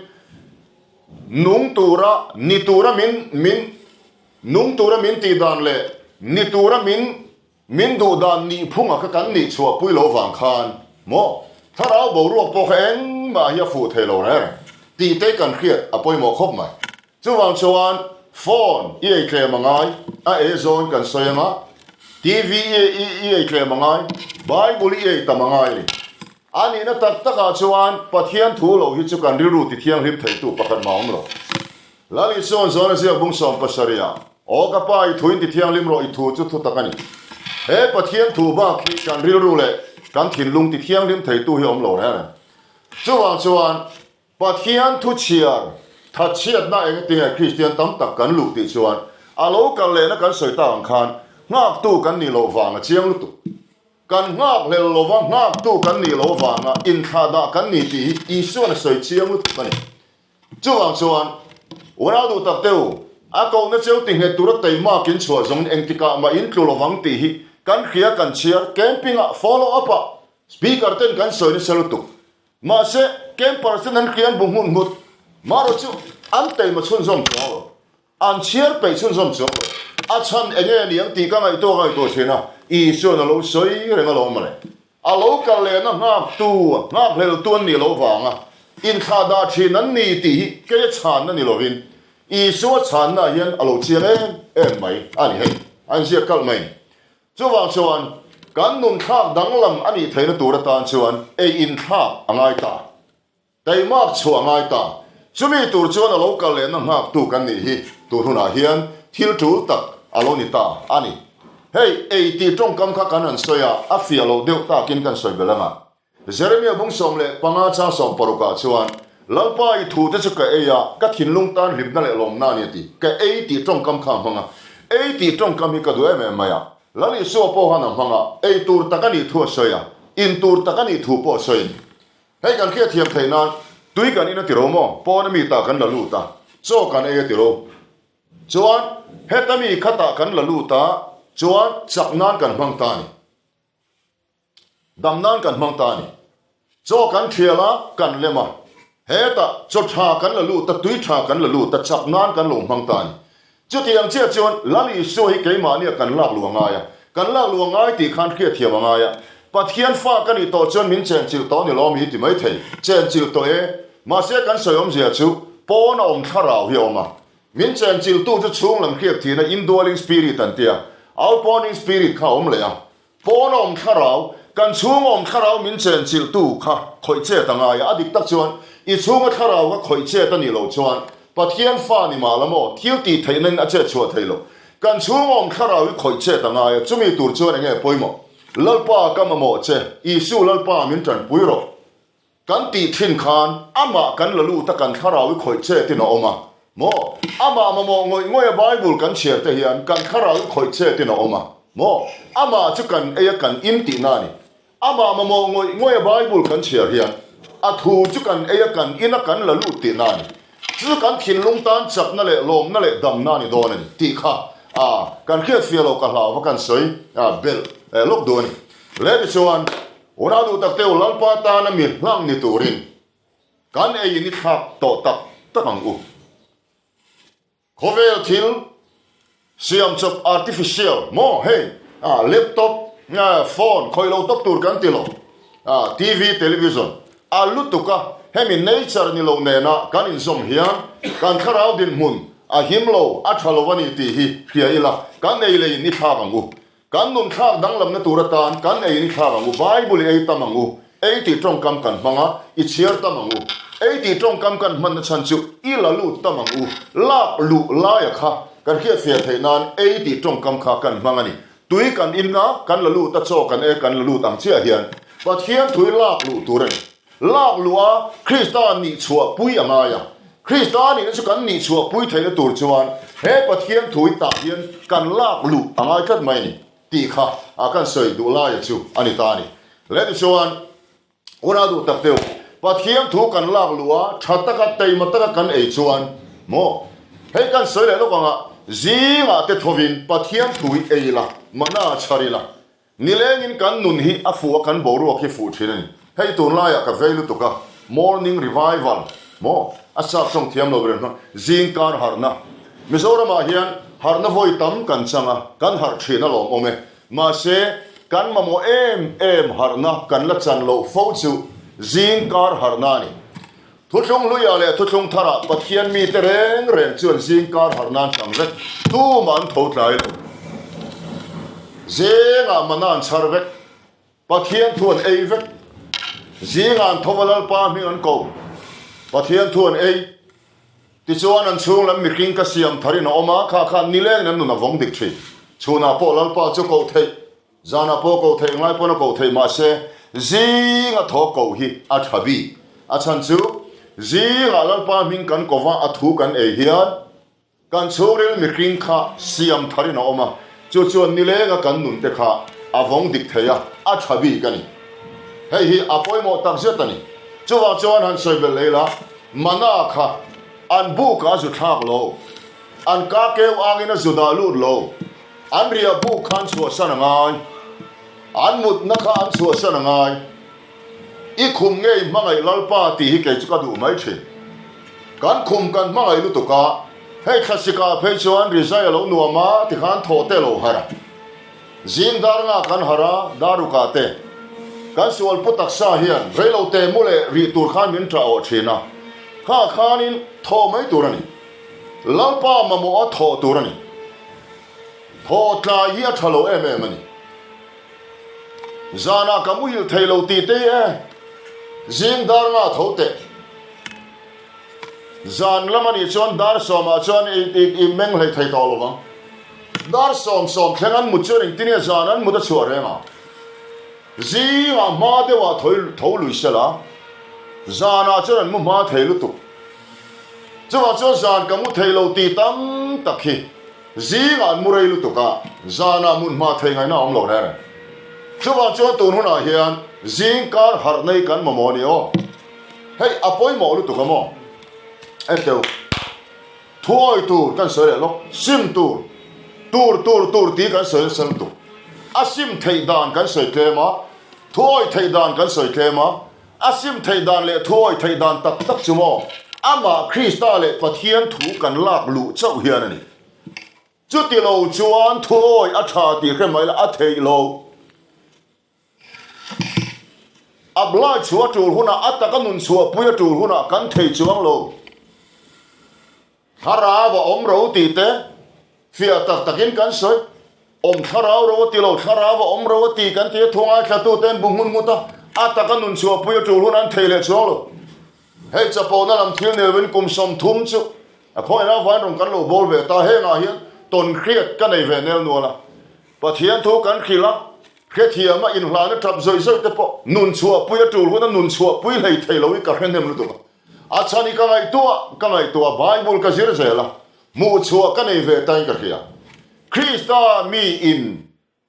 nung tura ni tura min min nung tura min tih dan leh ni tura min Min duh dan nih phunga kha kan nih chhuah pui lo vang khan maw thlarau boruak pawh kha engmah hi a fuh thei lo reng tih te kan hriat a pawimawh khawp mai. Chuvang chuan phone i ei tlem a ngai, a ei zawn kan sawi anga, TV i i ei tlem a ngai, Bible i ei tam a ngai a ni. A nihna tak takah chuan Pathian thu lo hi chu kan rilru tithianghlim theitu pakhat mah a awm lo. Lal Isua'n zawn a ziak bung 70 ah, Aw ka pa, i thu in ti thianghlim rawh, i thu chu thu tak a ni. He Pathian thu bak hi kan rilru leh kan thinlung ti thianghlim theitu hi a awm lo reng reng. Chuvang chuan Pathian thu chhiar thatchhiatna engtinge Kristian tam tak kan luh tih chuan a lo kal lehna kan sawi tak ang khan nghaktu kan nih loh vang a chiang lutuk. Kan nghakhlel lova nghaktu kan nih loh vanga inthlahdah kan ni tih hi Isua'n a sawi chiang lutuk a ni. Chuvang chuan, unau duh tak te u, a kohna cheu ti nghet tura teimak in chhuah zawngin engtikah mah in tlu lovang tih hi kan hria kan chhiar camping-ah follow up-ah speaker ten kan sawi nasa lutuk. Mahse, campers ten an hria an bu nghut nghut. Marawh chu an teima chhunzawm chuang lo. An chhiar peih chhunzawm chuang lo. A chhan eng nge niang tih ka ngaihtuah ngaihtuah thin a, Isua'n a lo sawi reng alawm mawle. A lo kal lehna nghaktu, nghakhleltu an nih loh vanga inthlah dah thin an ni tih hi kei a chhanna ni lovin Isua chhanna hian a lo chiang em em mai a ni hei, a inziak kalh mai. Chuvang chuan kan nunthlak danglam a nih theihna tur atan chuan ei inthlak a ngai ta. Taimak chhuah a ngai ta. Chumi tur chuan a lo kal lehna nghaktu kan nih hi tun hunah hian thil tul tak a lo ni ta a ni. Hei, ei tih tawngkam kha kan han sawi a, a fiah loh deuh takin kan sawi belh anga. Jeremia bung 15 chang 60 ah chuan, Lalpa i thute chu ka ei a, ka thinlung tan hlimna leh lawmna a ni a ti. Ka ei tih tawngkam kha a hmang a. Ei tih tawngkam hi ka duh em em mai a. Lal Isua pawh khan a hmang a, ei tur tak a nih thu a sawi a, in tur tak a nih thu pawh a sawi a ni. Hei kan hriat thiam theih nan tui kan in a ti ro maw? Pawn a mi tah kan la lut a, chaw kan ei a ti ro. Chuan heta mi khatah kan la lut a, chuan chak nan kan hmang ta a ni. Dam nan kan hmang ta a ni. Chaw kan thial a, kan lem a. Hetah chaw tha kan la lut a, tui tha kan la lut a, chak nan kan lo hmang ta a ni. Chutiang chiah chuan Lal Isua hi keimahnia kan lak luh a ngai a, kan lak luh a ngai tih khan hriatthiam a ngai a. Pathian fa ka nih tawh chuan min chenchilh tawh ni lawm hi ti mai thei, chenchilh tawh e. Mahse kan sawi awmzia chu pawn a awm thlarau hi a awm a. Min chenchilhtu chu chhung lam hriat thihna indwelling spirit an tia, outpouring spirit kha a awm leh a. Pawn a awm thlarau, kan chhung a awm thlarau min chenchilhtu kha khawih chet a ngai a, a dik tak chuan i chhunga thlarau kha khawih chet a nih loh chuan Pathian fa ni mah la maw, thil tih theihna in a chet chhuah thei lo. Kan chhung a awm thlarau hi khawih chet a ngai a, chumi tur chuan enge pawimawh? Lalpa ka mamawh che, Isu Lalpa min tanpui rawh. Kan tih thin khan amah kan la lut a kan thlarau i khawih chetin a awm a maw? Amah mamawh ngawih ngawih a Bible kan chhiar te hian kan thlarau i khawih chetin a awm a maw? Amah chu kan ei a kan in tihna a ni. Amah mamawh ngawih ngawih a Bible kan chhiar hian a thu chu kan ei a kan in a kan la lut tihna a ni. Chu chu kan thinlung tan chakna leh lawmna leh damna a ni dawn a ni tih kha a kan hriatfiah loh ka hlau va kan sawi belh lawk duh a ni. Leh tichuan Unau duh tak teu Lalpa tana mi hlang ni turin kan ei in i thlak tawh tak tak ang u. Khawvel thil siam chawp artificial maw hei ah laptop, Phone khawih lo tawp tur kan ti lo. TV, television a lutuk a, hemi nature ni lo nena kan inzawm hian kan thlarau dinhmun a him lo, a tha lo a ni tih hi hria ila, kan ei lei in i thlak ang u. Kan nun thlak danglamna tur atan kan ei in i thlak ang u, Bible i ei tam ang u, ei tih tawngkam kan hmang a, i chhiar tam ang u. Ei tih tawngkam kan hmanna chhan chu i la lut tam ang u, lak luh laia kha kan hriatfiah theih nan ei tih tawngkam kha kan hmang a ni. Tui kan in a, kan la lut a, chaw kan e, kan la lut ang chiah hian Pathian thui lak luh tur a ni. Lak luh a, Krista nih chhuah pui a ngai a. Krista nihna chu kan nih chhuah pui theihna tur chuan he Pathian thui tah hian kan lak luh a ngai tlat mai a ni tih kha a kan sawi duh laia chu a ni ta a ni. Leh tichuan, Unau duh tak deuh, Pathian thu kan lak luh a, tha taka teima taka kan ei chuan maw? Hei kan sawi leh lawk anga zingah te thovin Pathian thu hi ei ila, mana chhar ila, nilengin kan nun hi a fuh a, kan boruak hi fuh thin a ni. Hei tunlaiah ka vei lutuk a, morning revival maw? A sap tawng thiam lo ber hma, zing kar harhna. Mizoramah hian harhna vawi tam kan chang a, kan harh thin a lawmawm e. Mahse, kan mamawh em em harhna kan la chan loh fo chu zing kar harhna a ni. Thuthlung hluiah leh thuthlung tharah Pathian mite reng reng chuan zing kar harhna an chang vek. Tumah an tho tlai lo. Zengah mana an chhar vek. Pathian thu an ei vek. Zingah an tho va Lalpa hming an ko. Pathian thu an ei. Tichuan an chhung lam mihring ka siam tharin a awm a, kha khan nilengin an nun a vawng dik thin. Chhunah pawh Lalpa chu koh theih, zanah pawh koh theih, ngai pawn a koh theih mahse zinga thaw koh hi a tha bik. A chhan chu zingah Lalpa hming kan ko va, a thu kan ei hian Kan chhungril mihring kha siam tharin a awm a, chu chuan nilenga kan nunte kha a vawng dik thei a, a tha bik a ni. Hei hi a pawimawh tak zet a ni. Chuvang chuan han sawi belh leh ila, mana kha an bukah a zu thlak lo, an ka keu angin a zu dah lut lo, an riah buk kha an chhuahsan a ngai, an mutna kha an chhuahsan a ngai. I khum nge i hmangaih Lalpa tih hi kei chu ka duh mai thin. Kan khum kan hmangaih lutuk a, hei thlasikah phei chuan rizai a lo nuam a tikhan thawh te lo har a. Zing dar nga kan har a, dar rukah te. Kan sual pu taksa hian reilo te mu leh rih tur khan min tah awh thin a, kha khanin thawh mai tur a ni. Lalpa mamawh a thawh tur a ni. Thawh tlai hi a tha lo em em a ni. Zanah ka muhil thei lo tih te e, zing dar nga tho teh. Zan lam a nih chuan dar sawmah chuan i meng hlei thei tawh lo vang. Dar sawm sawm thleng an mut chuan engtin nge zan an mut a chhuah reng a? Zingah hma deuhah tho lui sela, zanah chuan an mu hma thei lutuk. Chuvang chuan zan ka mu thei lo tih tam tak hi. Zingah an mu rei lutuk a, zanah mun hma thei ngaihna a awm lo reng reng. Chuvang chuan tun hunah hian zing kar harh nei kan mamawh a ni aw. Hei a pawimawh lutuk a maw? Enteu, thuawi tur kan sawi leh lawk, sim tur, tur tur tur tih kan sawi nasa lutuk. A sim theih dan kan sawi tlem a, thuawi theih dan kan sawi tlem a, A sim theih dan leh thuawi theih dan tak tak chu maw amah Krista leh Pathian thu kan lak luh chauh hian a ni. Chuti lo chuan thuawi a tha tih hre mai la a theih lo. Apply chhuah a tul hunah a taka nun chhuahpui a tul hunah kan thei chuang lo. Thlarau a awm ro tih te fiah tak takin kan sawi. Awm thlarau ro a ti lo, thlarau a awm ro a ti kan ti a, thu ngaithla ten bu hmun hmut a, a taka nun chhuahpui a tul hun an thei leh chuang lo. Hei chapona lam thil nel vin kum 30 chu a khawngaihna avangin rawn kan lo bawl ve ta, hengah hian tawn hriat ka nei ve nel nual a. Pathian thu kan hrilh a, hrethiam a inhlana tap zawih zawih te pawh nun chhuahpui a tul hun a nun chhuahpui hlei thei lo hi ka hre hnem lutuk a. A chhan hi ka ngaihtuah, ka ngaihtuah, Bible ka zir zel a, hmuh chhuah ka nei ve tain ka hria. Krista miin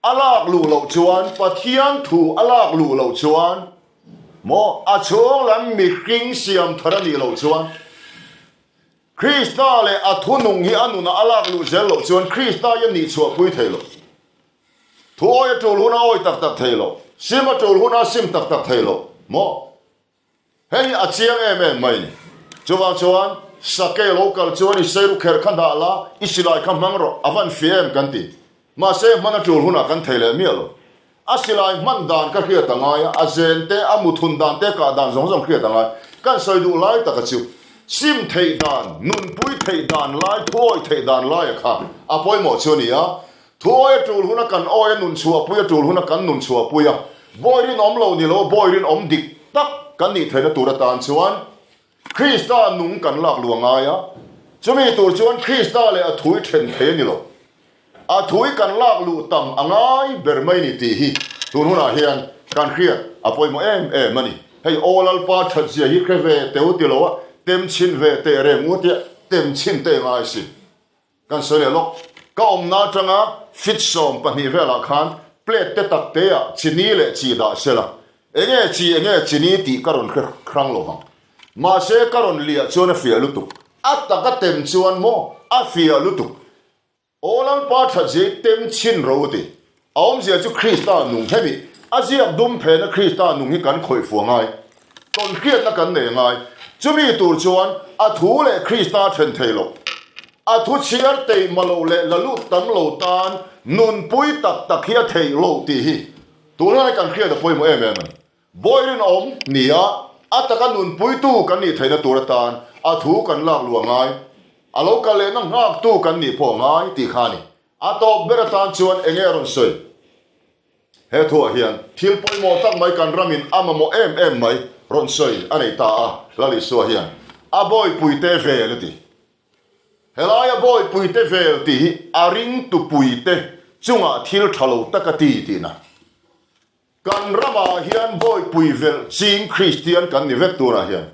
a lak luh loh chuan, Pathian thu a lak luh loh chuan, maw, a chhung lam mihring siam thar a nih loh chuan, Krista leh a thunung hi a nunah a lak luh zel loh chuan Krista hi a nih chhuahpui thei lo. Thu awi a tul huna awi tak tak thei lo, sim a tul huna sim tak tak thei lo, maw? Hei hi a chiang em em mai ni. Chuvang chuan Sakei lo kal chuan i seiru kher kha dah la, i silai kha hmang rawh, a van fi em kan ti. Mahse hman a tul hunah kan thei leh miah lo. A silai hman dan ka hriat a ngai a, a zen te, a muthun dan te, kah dan zawng zawng hriat a ngai. Kan sawi duh lai taka chu sim theih dan, nunpui theih dan lai, thuawi theih dan laia kha a pawimawh chu a ni a. Thuawi a tul huna kan awi a, nun chhuahpui a tul huna kan nun chhuahpui a, bawi rinawm lo ni lo, bawi rinawm dik tak kan nih theihna tur atan chuan Krista nung kan lak luh a ngai a, chumi tur chuan Krista leh a thui then thei a ni lo. A thui kan lak luh tam a ngai ber mai ni tih hi tun hunah hian kan hriat a pawimawh em em a ni. Hei aw Lalpa thatzia hi hre ve teu ti lo a, tem chhin ve teh reng u tia tem chhin teh ngai si. Kan sawi leh lawk. Ka awmna atanga fit 12 velah khan plate te tak te ah chini leh chi dah se la, enge chi enge chini tih ka rawn hre hrang lo vang. Mahse ka rawn liah chuan a fiah lutuk. A taka tem chuan maw a fiah lutuk. Aw Lalpa thatzia tem chhin ro ti. A awmzia chu Krista nung hemi a ziak dum phena Krista nung hi kan khawih fuh a ngai. Tawnhriatna kan nei a ngai. Chumi tur chuan a thu leh Krista then thei lo. A thu chhiar teihma lo leh la lut tam lo tan nunpui tak tak hi a theih lo tih hi tunlai kan hriat a pawimawh em em a ni. Bawi rinawm ni a, a taka nunpuitu kan nih theihna tur atan a thu kan lak luh a ngai. A lo kal lehna nghaktu kan nih pawh a ngai tih kha a ni. A tawp ber atan chuan enge a rawn sawi? He thuah hian thil pawimawh tak mai kan ramin a mamawh em em mai rawn sawi a nei ta a, Lal Isua hian a bawipuite vel a ti. Helai a bawipuite vel tih hi a ringtupuite chungah thil tha lo tak a ti tihna. Kan ramah hian bawipui velh ching Kristian kan ni vek tunah hian.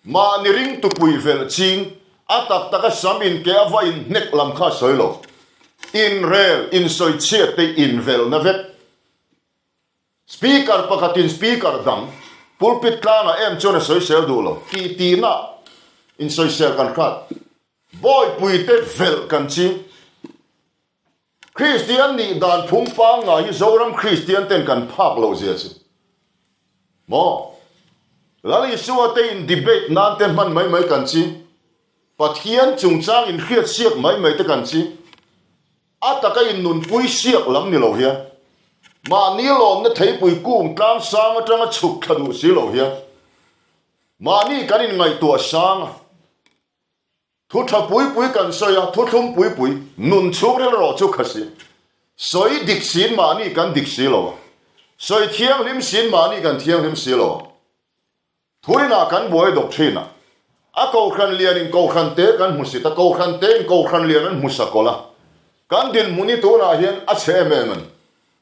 Mahni ringtupui velh ching, a tak taka sam in ke a va in hnek lam kha a sawi lo. Inrel, insawi chhiat te invelhna vek. Speaker pakhatin speaker dang, pulpit tlangah em chuan a sawisel duh lo, tih tihna insawisel kan hrat. Bawipui te velh kan ching. Kristian nih dan phung pangngai hi Zoram Kristian ten kan phak loh zia chu maw? Lal Isua te in debate nan te hman mai mai kan ching, Pathian chungchang in hriat siak mai mai te kan ching, a taka in nunpui siak lam ni lo hian, mahni lawmna theipui kung tlang sang atanga chhuk thla duh si lo hian, mahni kan in ngaihtuah sang a. Thu tha pui pui kan sawi a, thu thlum pui pui, nun chhungril erawh chu kha si. Sawi dik siin mahni kan dik si lo a, sawi thianghlim siin mahni kan thianghlim si lo a. Thurinah kan buai dawk thin a, a kohhran lianin kohhran te kan hmu sit a, kohhran tein kohhran lian an hmu sakawlh a. Kan dinhmun hi tunah hian a chhe em em a ni.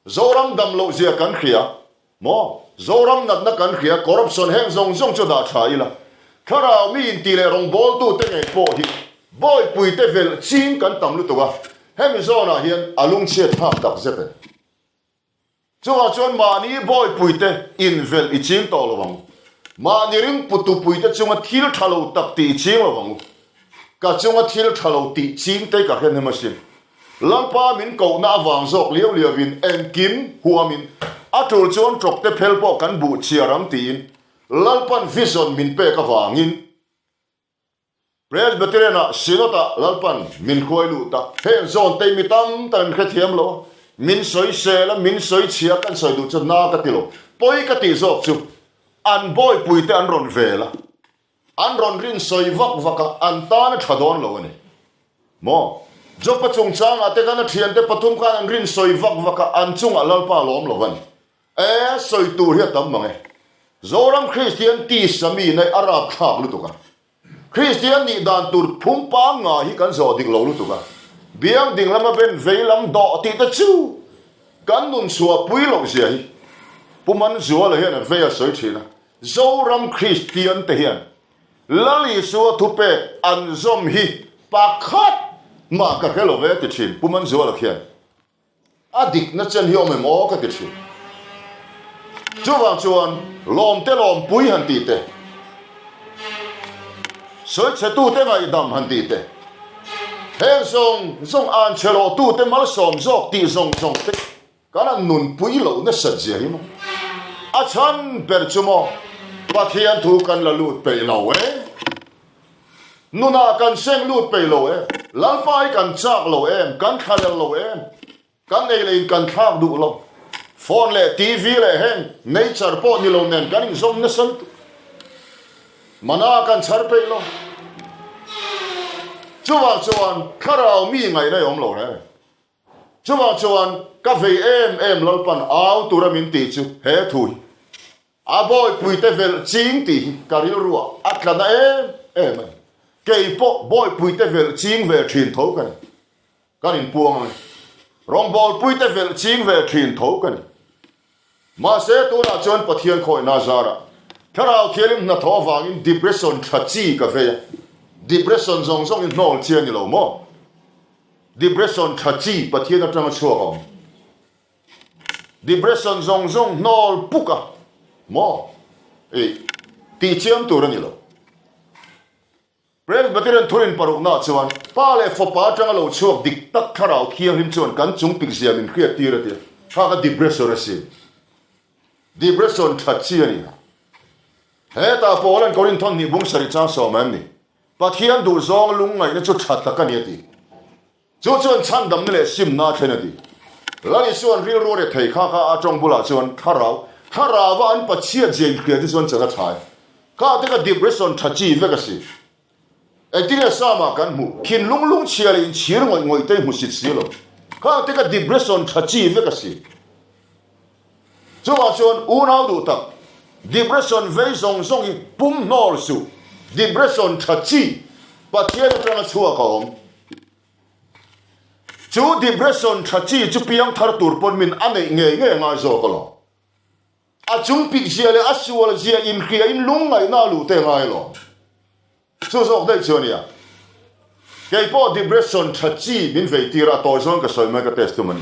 Zoram dam loh zia kan hria maw? Zoram natna kan hria, corruption heng zawng zawng chu dah tha ila. Thlarau mi inti leh rawngbawltu te ngei pawh hi bawipui te velh ching kan tam lutuk a, hemi zawnah hian a lungchhiat thlak tak zet a ni. Chungah chuan mahni bawipui te invelh i ching tawh lo ang. Mahni ringputupui te chunga thil tha lo tak tih i ching lo ang u. Ka chunga thil tha lo tih ching te ka hre hnem asin. Lalpa min kohna avang zawk liau liauin engkim huamin a tul chuan tawkte phel pawh kan buh chiar ang tiin Lalpan vision min pek avangin Presbyterian-ah Synod-ah Lalpan min hruai lut a, heng zawn te mi tam tak an hrethiam lo a, min sawisel a, min sawichhia kan sawi duh chu na ka ti lo, pawi ka tih zawk chu an bawipuite an rawn vel a. An rawn rin sawi vak vak a, an tan a tha dawn lo a ni. Maw? Job-a chungchangah te khan a thiante pathum khan an rin sawi vak vak a, an chungah Lalpa a lawm lo a ni. E, sawi tur hi a tam mang e. Zoram Kristian tisa mi nei a rapthlak lutuk a. Kristian nih dan tur phung pangngai hi kan zawh dik lo lutuk a. Biang ding lama ben vei lam dawh tih te chu kan nun chhuah pui loh zia hi Pu Manzuala hian a vei a sawi thin a. Zoram Kristian te hian Lal Isua thupek an zawm hi pakhat mah ka hre lo ve ti thin Pu Manzuala khian a dikna chen hi awm em aw ka ti thin. Chuvang chuan lawmte lawmpui han tih te, sawichhetute ngaihdam han tih te, heng zawng zawng anchhe lawhtute malsawm zawk tih zawng zawng te, Kan an nunpui loh nasat zia hi maw? A chhan ber chu maw? Pathian thu kan la lut peih lo e. Nunah kan seng lut peih lo e. Lalpa hi kan chak lo em? Kan thlalel lo em? Kan ei leh in kan thlak duh lo. Phone leh TV leh heng nature pawh ni lo nen kan inzawm nasa lutuk. Mana kan chhar peih lo. Chuvang chuan thlarau mi ngaihna i awm lo reng. Chuvang chuan ka vei em em Lalpan au tura min tih chu he thu hi a bawipuite velh ching tih hi ka rilruah a tla na em em a ni. Kei pawh bawipuite velh ching ve thin tho ka ni. Kan inpuang ang e. Rawngbawlpuite velh ching ve thin tho ka ni. Mahse tunah chuan Pathian khawihna zarah Thlarau Thianghlim hnathawh avangin depression tha chi ka vei a. Depression zawng zawng i hnawl chi a ni lo maw? Depression tha chi Pathian atanga chhuak a awm. Depression zawng zawng hnawl puk a maw? Ih, tih chiam tur a ni lo. Presbyterian thurin parukna chuan Pa leh Fapa atanga lo chhuak dik tak Thlarau Thianghlim chuan kan chung pik zia min hriat tir a ti a, kha ka depression a sin. Depression that chi a ni a. Hetah Paula'n Korinthon hnih bung sarih chang sawm em ni? Pathian duhzawng lungngaihna chu tha tak a ni a ti. Chu chuan chhandamna leh simna a thlen a ti. Lal Isua'n rilru a rethei kha kha a tawng bulah chuan thlarau, thlarauva an pachhiat zia inhria te chuan chan a tha e. Kha te ka depression tha chi vek a si. Engtinge Sama kan hmuh? Thinlung lungchhia leh inchhir ngawih ngawih te i hmusit si lo. Kha te ka depression tha chi vek a si. Chuvang chuan unau duh tak, depression vei zawng zawng hi pum hnawl suh. Depression tha chi Pathian atanga chhuak a awm. Chu depression tha chi chu piang thar tur pawn min a neih ngei ngei a ngai zawk alawm. A chung pik zia leh a sual zia inhria in lungngaihna a luh te a ngai alawm. Chu zawk daih chu a nia. Kei pawh depression tha chi min vei tir a, a tawi zawng ka sawi mai ka test tum a ni.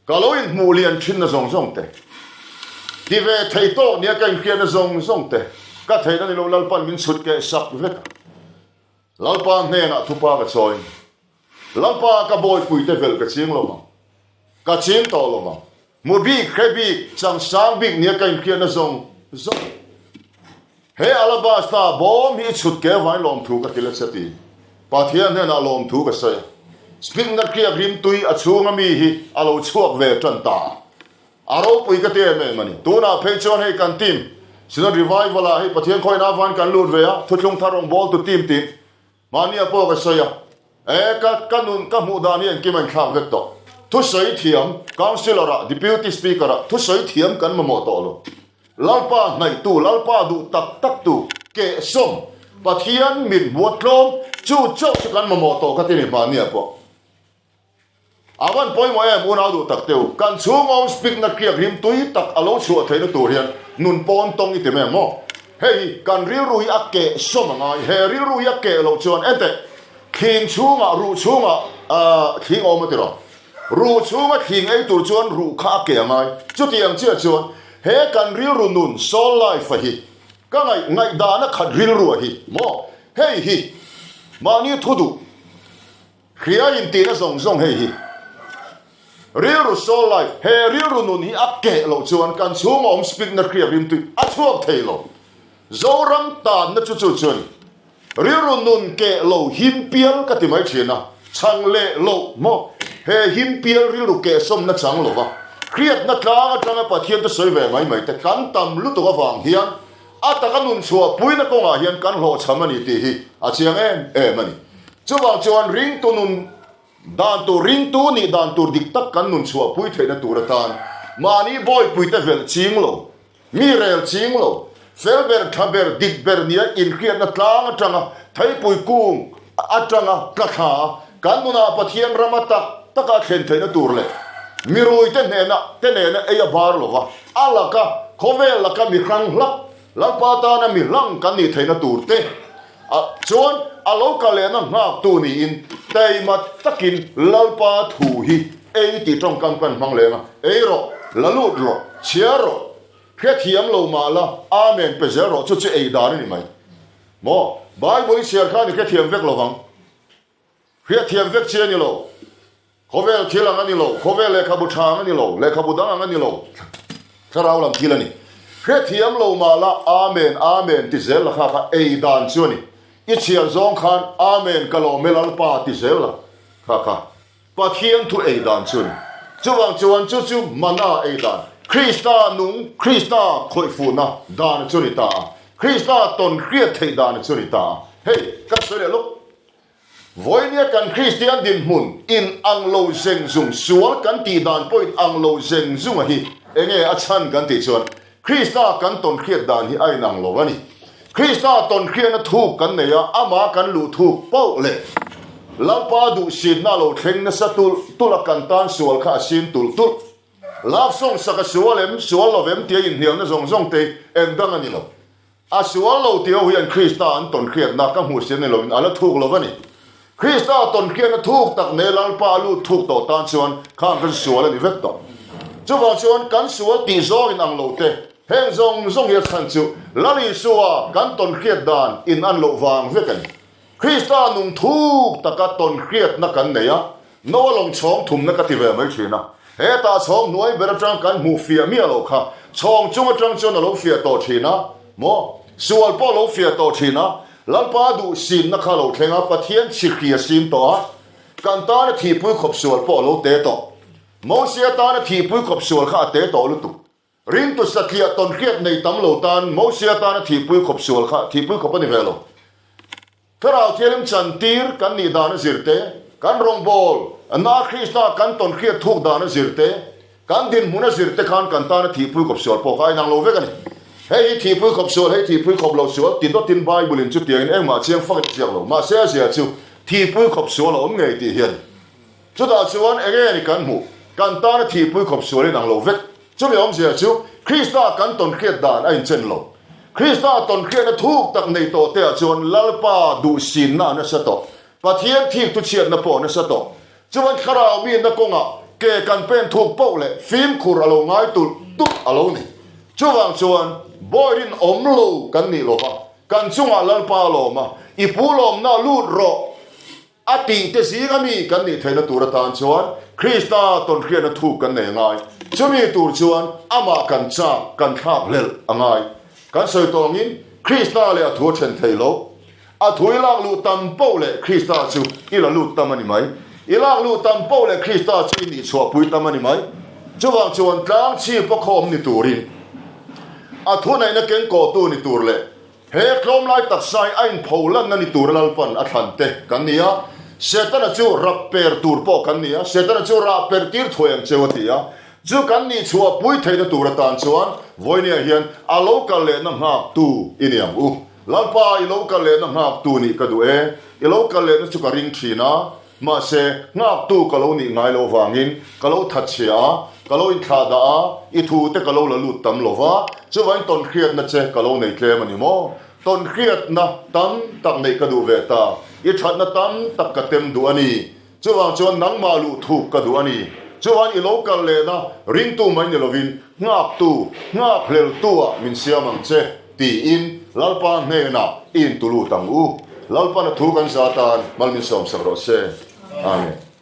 Ka lo inhmuh lian thinna zawng zawng te, ti ve thei tawk nia ka inhriatna zawng zawng te, ka theihna ni lo Lalpan min chhut keh sak vek a. Lalpa hnenah thupa ka chawi. Lalpa ka bawipuite velh ka ching lo vang. Ka ching tawh lo vang. Hmu bik, hre bik, chang sang bik nia ka inhriatna zawng zawng. He alabasta bawm hi i chhut ke avangin lawmthu ka ti la che ti. Pathian hnenah lawmthu ka sawi a. Spikna hriak rimtui a chhunga mi hi a lo chhuak ve tan ta. A ropui ka ti em em a ni. Tunah phei chuan hei kan team Synod Revival ah hei Pathian khawina avangin kan lut ve a, Thuthlung Thar rawngbawltu team tih mahnia pawh ka sawi a. E ka ka nun ka hmuh dan hi engkim a inthlak vek tawh. Thusawi thiam Councillor ah Deputy Speaker ah thusawi thiam kan mamawh tawh lo. Lalpa hnaihtu, Lalpa duh tak tak tu, kehsawm, Pathian mit hmuh a tlawm, chu chauh chu kan mamawh tawh ka ti ni mahnia pawh. A van pawimawh em unau duh tak teu, kan chhung awm spikna kriak rim tui tak a lo chhuah theihna tur hian nun pawn tawng i ti mai ang maw? Hei hi kan rilru hi a keh sawm a ngai, he rilru hi a keh loh chuan enteh thling chhungah ruh chhungah ahh thling awm a ti rawh. Ruh chhunga thling ei tur chuan ruh kha a keh a ngai. Chutiang chiah chuan he kan rilru nun soul life a hi ka ngaih ngaihdana khat rilru a hi maw? Hei hi mahni thu duh. Hria intihna zawng zawng hei hi rilru soul life, he rilru nun hi a keh loh chuan kan chhunga awm spikna hriak rimtui a chhuak thei lo. Zoram tanna chu chu chu a ni. Rilru nun keh lo him pial ka ti mai thin a, chhang leh loh maw? He him pial rilru kehsawmna chang lova hriatna tlang atanga Pathian te sawi ve mai mai te kan tam lutuk avang hian A taka nun chhuah puina kawngah hian kan hlawhchham a ni tih hi a chiang em em a ni. Chuvang chuan ringtu nun dan tur, ringtu nih dan tur dik tak kan nun chhuah pui theihna tur atan mahni bawipuite velh ching lo, mi rel ching lo, fel ber, tha ber, dik ber nia inhriatna tlang atanga theipui kung atanga tla thla a, kan nunah Pathian rama tak taka thlen theihna tur leh miruite hnena te nena ei a bar lova, A laka khawvel laka mi hrang hlak, Lalpa tana mi hlang kan nih theihna tur te a chuan a lo kal lehna nghaktu niin taima takin Lalpa thu hi ei tih tawngkam kan hmang leng a, ei rawh, la lut rawh, chhiar rawh, hrethiam lo mah la, Amen pe zel rawh, chu chu ei dan a ni mai. Maw? Bible i chhiar khan i hrethiam vek lo vang. Hriatthiam vek chi a ni lo. Khawvel thil ang a ni lo. Khawvel lehkhabu tha ang a ni lo. Lehkhabu dang ang a ni lo. Thlarau lam thil a ni. Hriatthiam lo mah la, Amen, Amen ti zel la kha kha ei dan chu a ni. I chhiar zawng khan Amen ka lawm e Lalpa ti zel la kha kha Pathian thu ei dan chu a ni. Chuvang chuan chu chu mana ei dan, Krista nung, Krista khawihfuhna dan chu ni ta a, Krista tawn hriat theih dan chu ni ta a. Hei, ka sawi leh lawk. Vawinia kan Kristian dinhmun in ang lo zeng zung, sual kan tih dan pawh in ang lo zeng zung a hi enge a chhan kan tih chuan Krista kan tawn hriat dan hi a in ang lo a ni. Krista tawn hriatna thuk kan nei a, amah kan luh thuk poh leh Lalpa duhsitna a lo thleng nasa tulh tulh a, kan tan sual kha a sim tulh tulh. Love song sak a sual em, sual lo em tia inhnialna zawng zawng te eng dang a ni lo. A sual lo tih ho hian Krista an tawn hriatna ka hmuh si ni loin a la thuk lo va ni. Krista tawn hriatna thuk tak nei Lalpa a lut thuk tawh tan chuan khang kan sual a ni vek tawh. Chuvang chuan kan sual tih zawng in ang lo te, heng zawng zawng hi a chhan chu Lal Isua kan tawn hriat dan in an loh vang vek a ni. Krista nung thuk taka tawn hriatna kan nei a, Noa lawng chhawng thumna ka ti ve mai thin a. Hetah chhawng hnuai ber atang kan hmuh fiah miah loh kha chhawng chung atang chuan a lo fiah tawh thin a maw? Sual pawh a lo fiah tawh thin a, Lalpa duh simna kha a lo thleng a, Pathian chhihri a sim tawh a, kan tana thihpui khawp sual pawh a lo te tawh. Mosia tana thihpui khawp sual kha a te tawh lutuk. Ringtu satliah tawn hriat nei tam lo tan Mosia tana thihpui khawp sual kha thihpui khawp a ni ve lo. Thlarau Thianghlim chantir kan nih dan a zir te, kan rawngbâwl na Krista kan tawn hriat thuk dan a zir te, kan dinhmun a zir te khan kan tana thihpui khawp sual pawh kha a inang lo vek a ni. Hei hi thihpui khawp sual, hei thihpui khawp lo sual ti dawtin Bible-in chutiangin engmah chiang fakin a ziak lo. Mahse a zia chu thihpui khawp sual a awm ngei tih hi a ni. Chutah chuan eng nge ni kan hmuh? Kan tana thihpui khawp sual inang lo vek. Chumi awmzia chu Krista kan tawn hriat dan a inchen lo. Krista tawn hriatna thuk tak nei tawh teah chuan Lalpa duhsinna a nasa tawh. Pathian thik thuchhiatna pawh a nasa tawh. Chuan thlarau mihna kawngah ke kan pen thuk poh leh fimkhur a lo ngai tulh tulh a lo ni. Chuvang chuan bawi rinawm lo kan nih lova, kan chungah Lalpa a lawm a, i pu lawmna lut rawh. A tihte zinga mi kan nih theihna tur atan chuan Krista tawnhriatna thuk kan nei a ngai. Chumi tur chuan amah kan chak, kan thlak hlelh a ngai. Kan sawi tawh angin Krista leh a thu a then thei lo. A thu i lak luh tam poh leh Krista chu i la lut tam a ni mai. I lak luh tam poh leh Krista chu i nih chhuahpui tam a ni mai. Chuvang chuan tlang chhip a khawm ni turin a thuneihna kengkawhtu ni tur leh He tlawmlai taksa hi a inpho lanna ni tura Lalpan a thlan te kan ni a, Setana chu rap per tur pawh kan ni a, Setana chu rah per tir thuai ang cheu a ti a, chu kan nih chhuah pui theihna tur atan chuan Vawinia hian a lo kal lehna nghaktu i ni ang u. Lalpa i lo kal lehna nghaktu nih ka duh e, i lo kal lehna chu ka ring thin a, Mahse, nghaktu ka lo nih ngai loh vangin ka lo thatchhia a, ka lo inthlah dah a, i thute ka lo la lut tam lo va, chuvain tawnhriatna che ka lo nei tlem a ni maw? Tawnhriatna tam tak neih ka duh ve ta, i thatna tam tak ka tem duh a ni. Chuvang chuan nangmah luh thuk ka duh a ni. Chuan i lo kal lehna ringtu mai ni lovin nghaktu, nghakhleltu-ah min siam ang che, tiin Lalpa hnenah i intu lut ang u. Lalpan a thu kan za tan mal min sawmsak rawh se. Amen.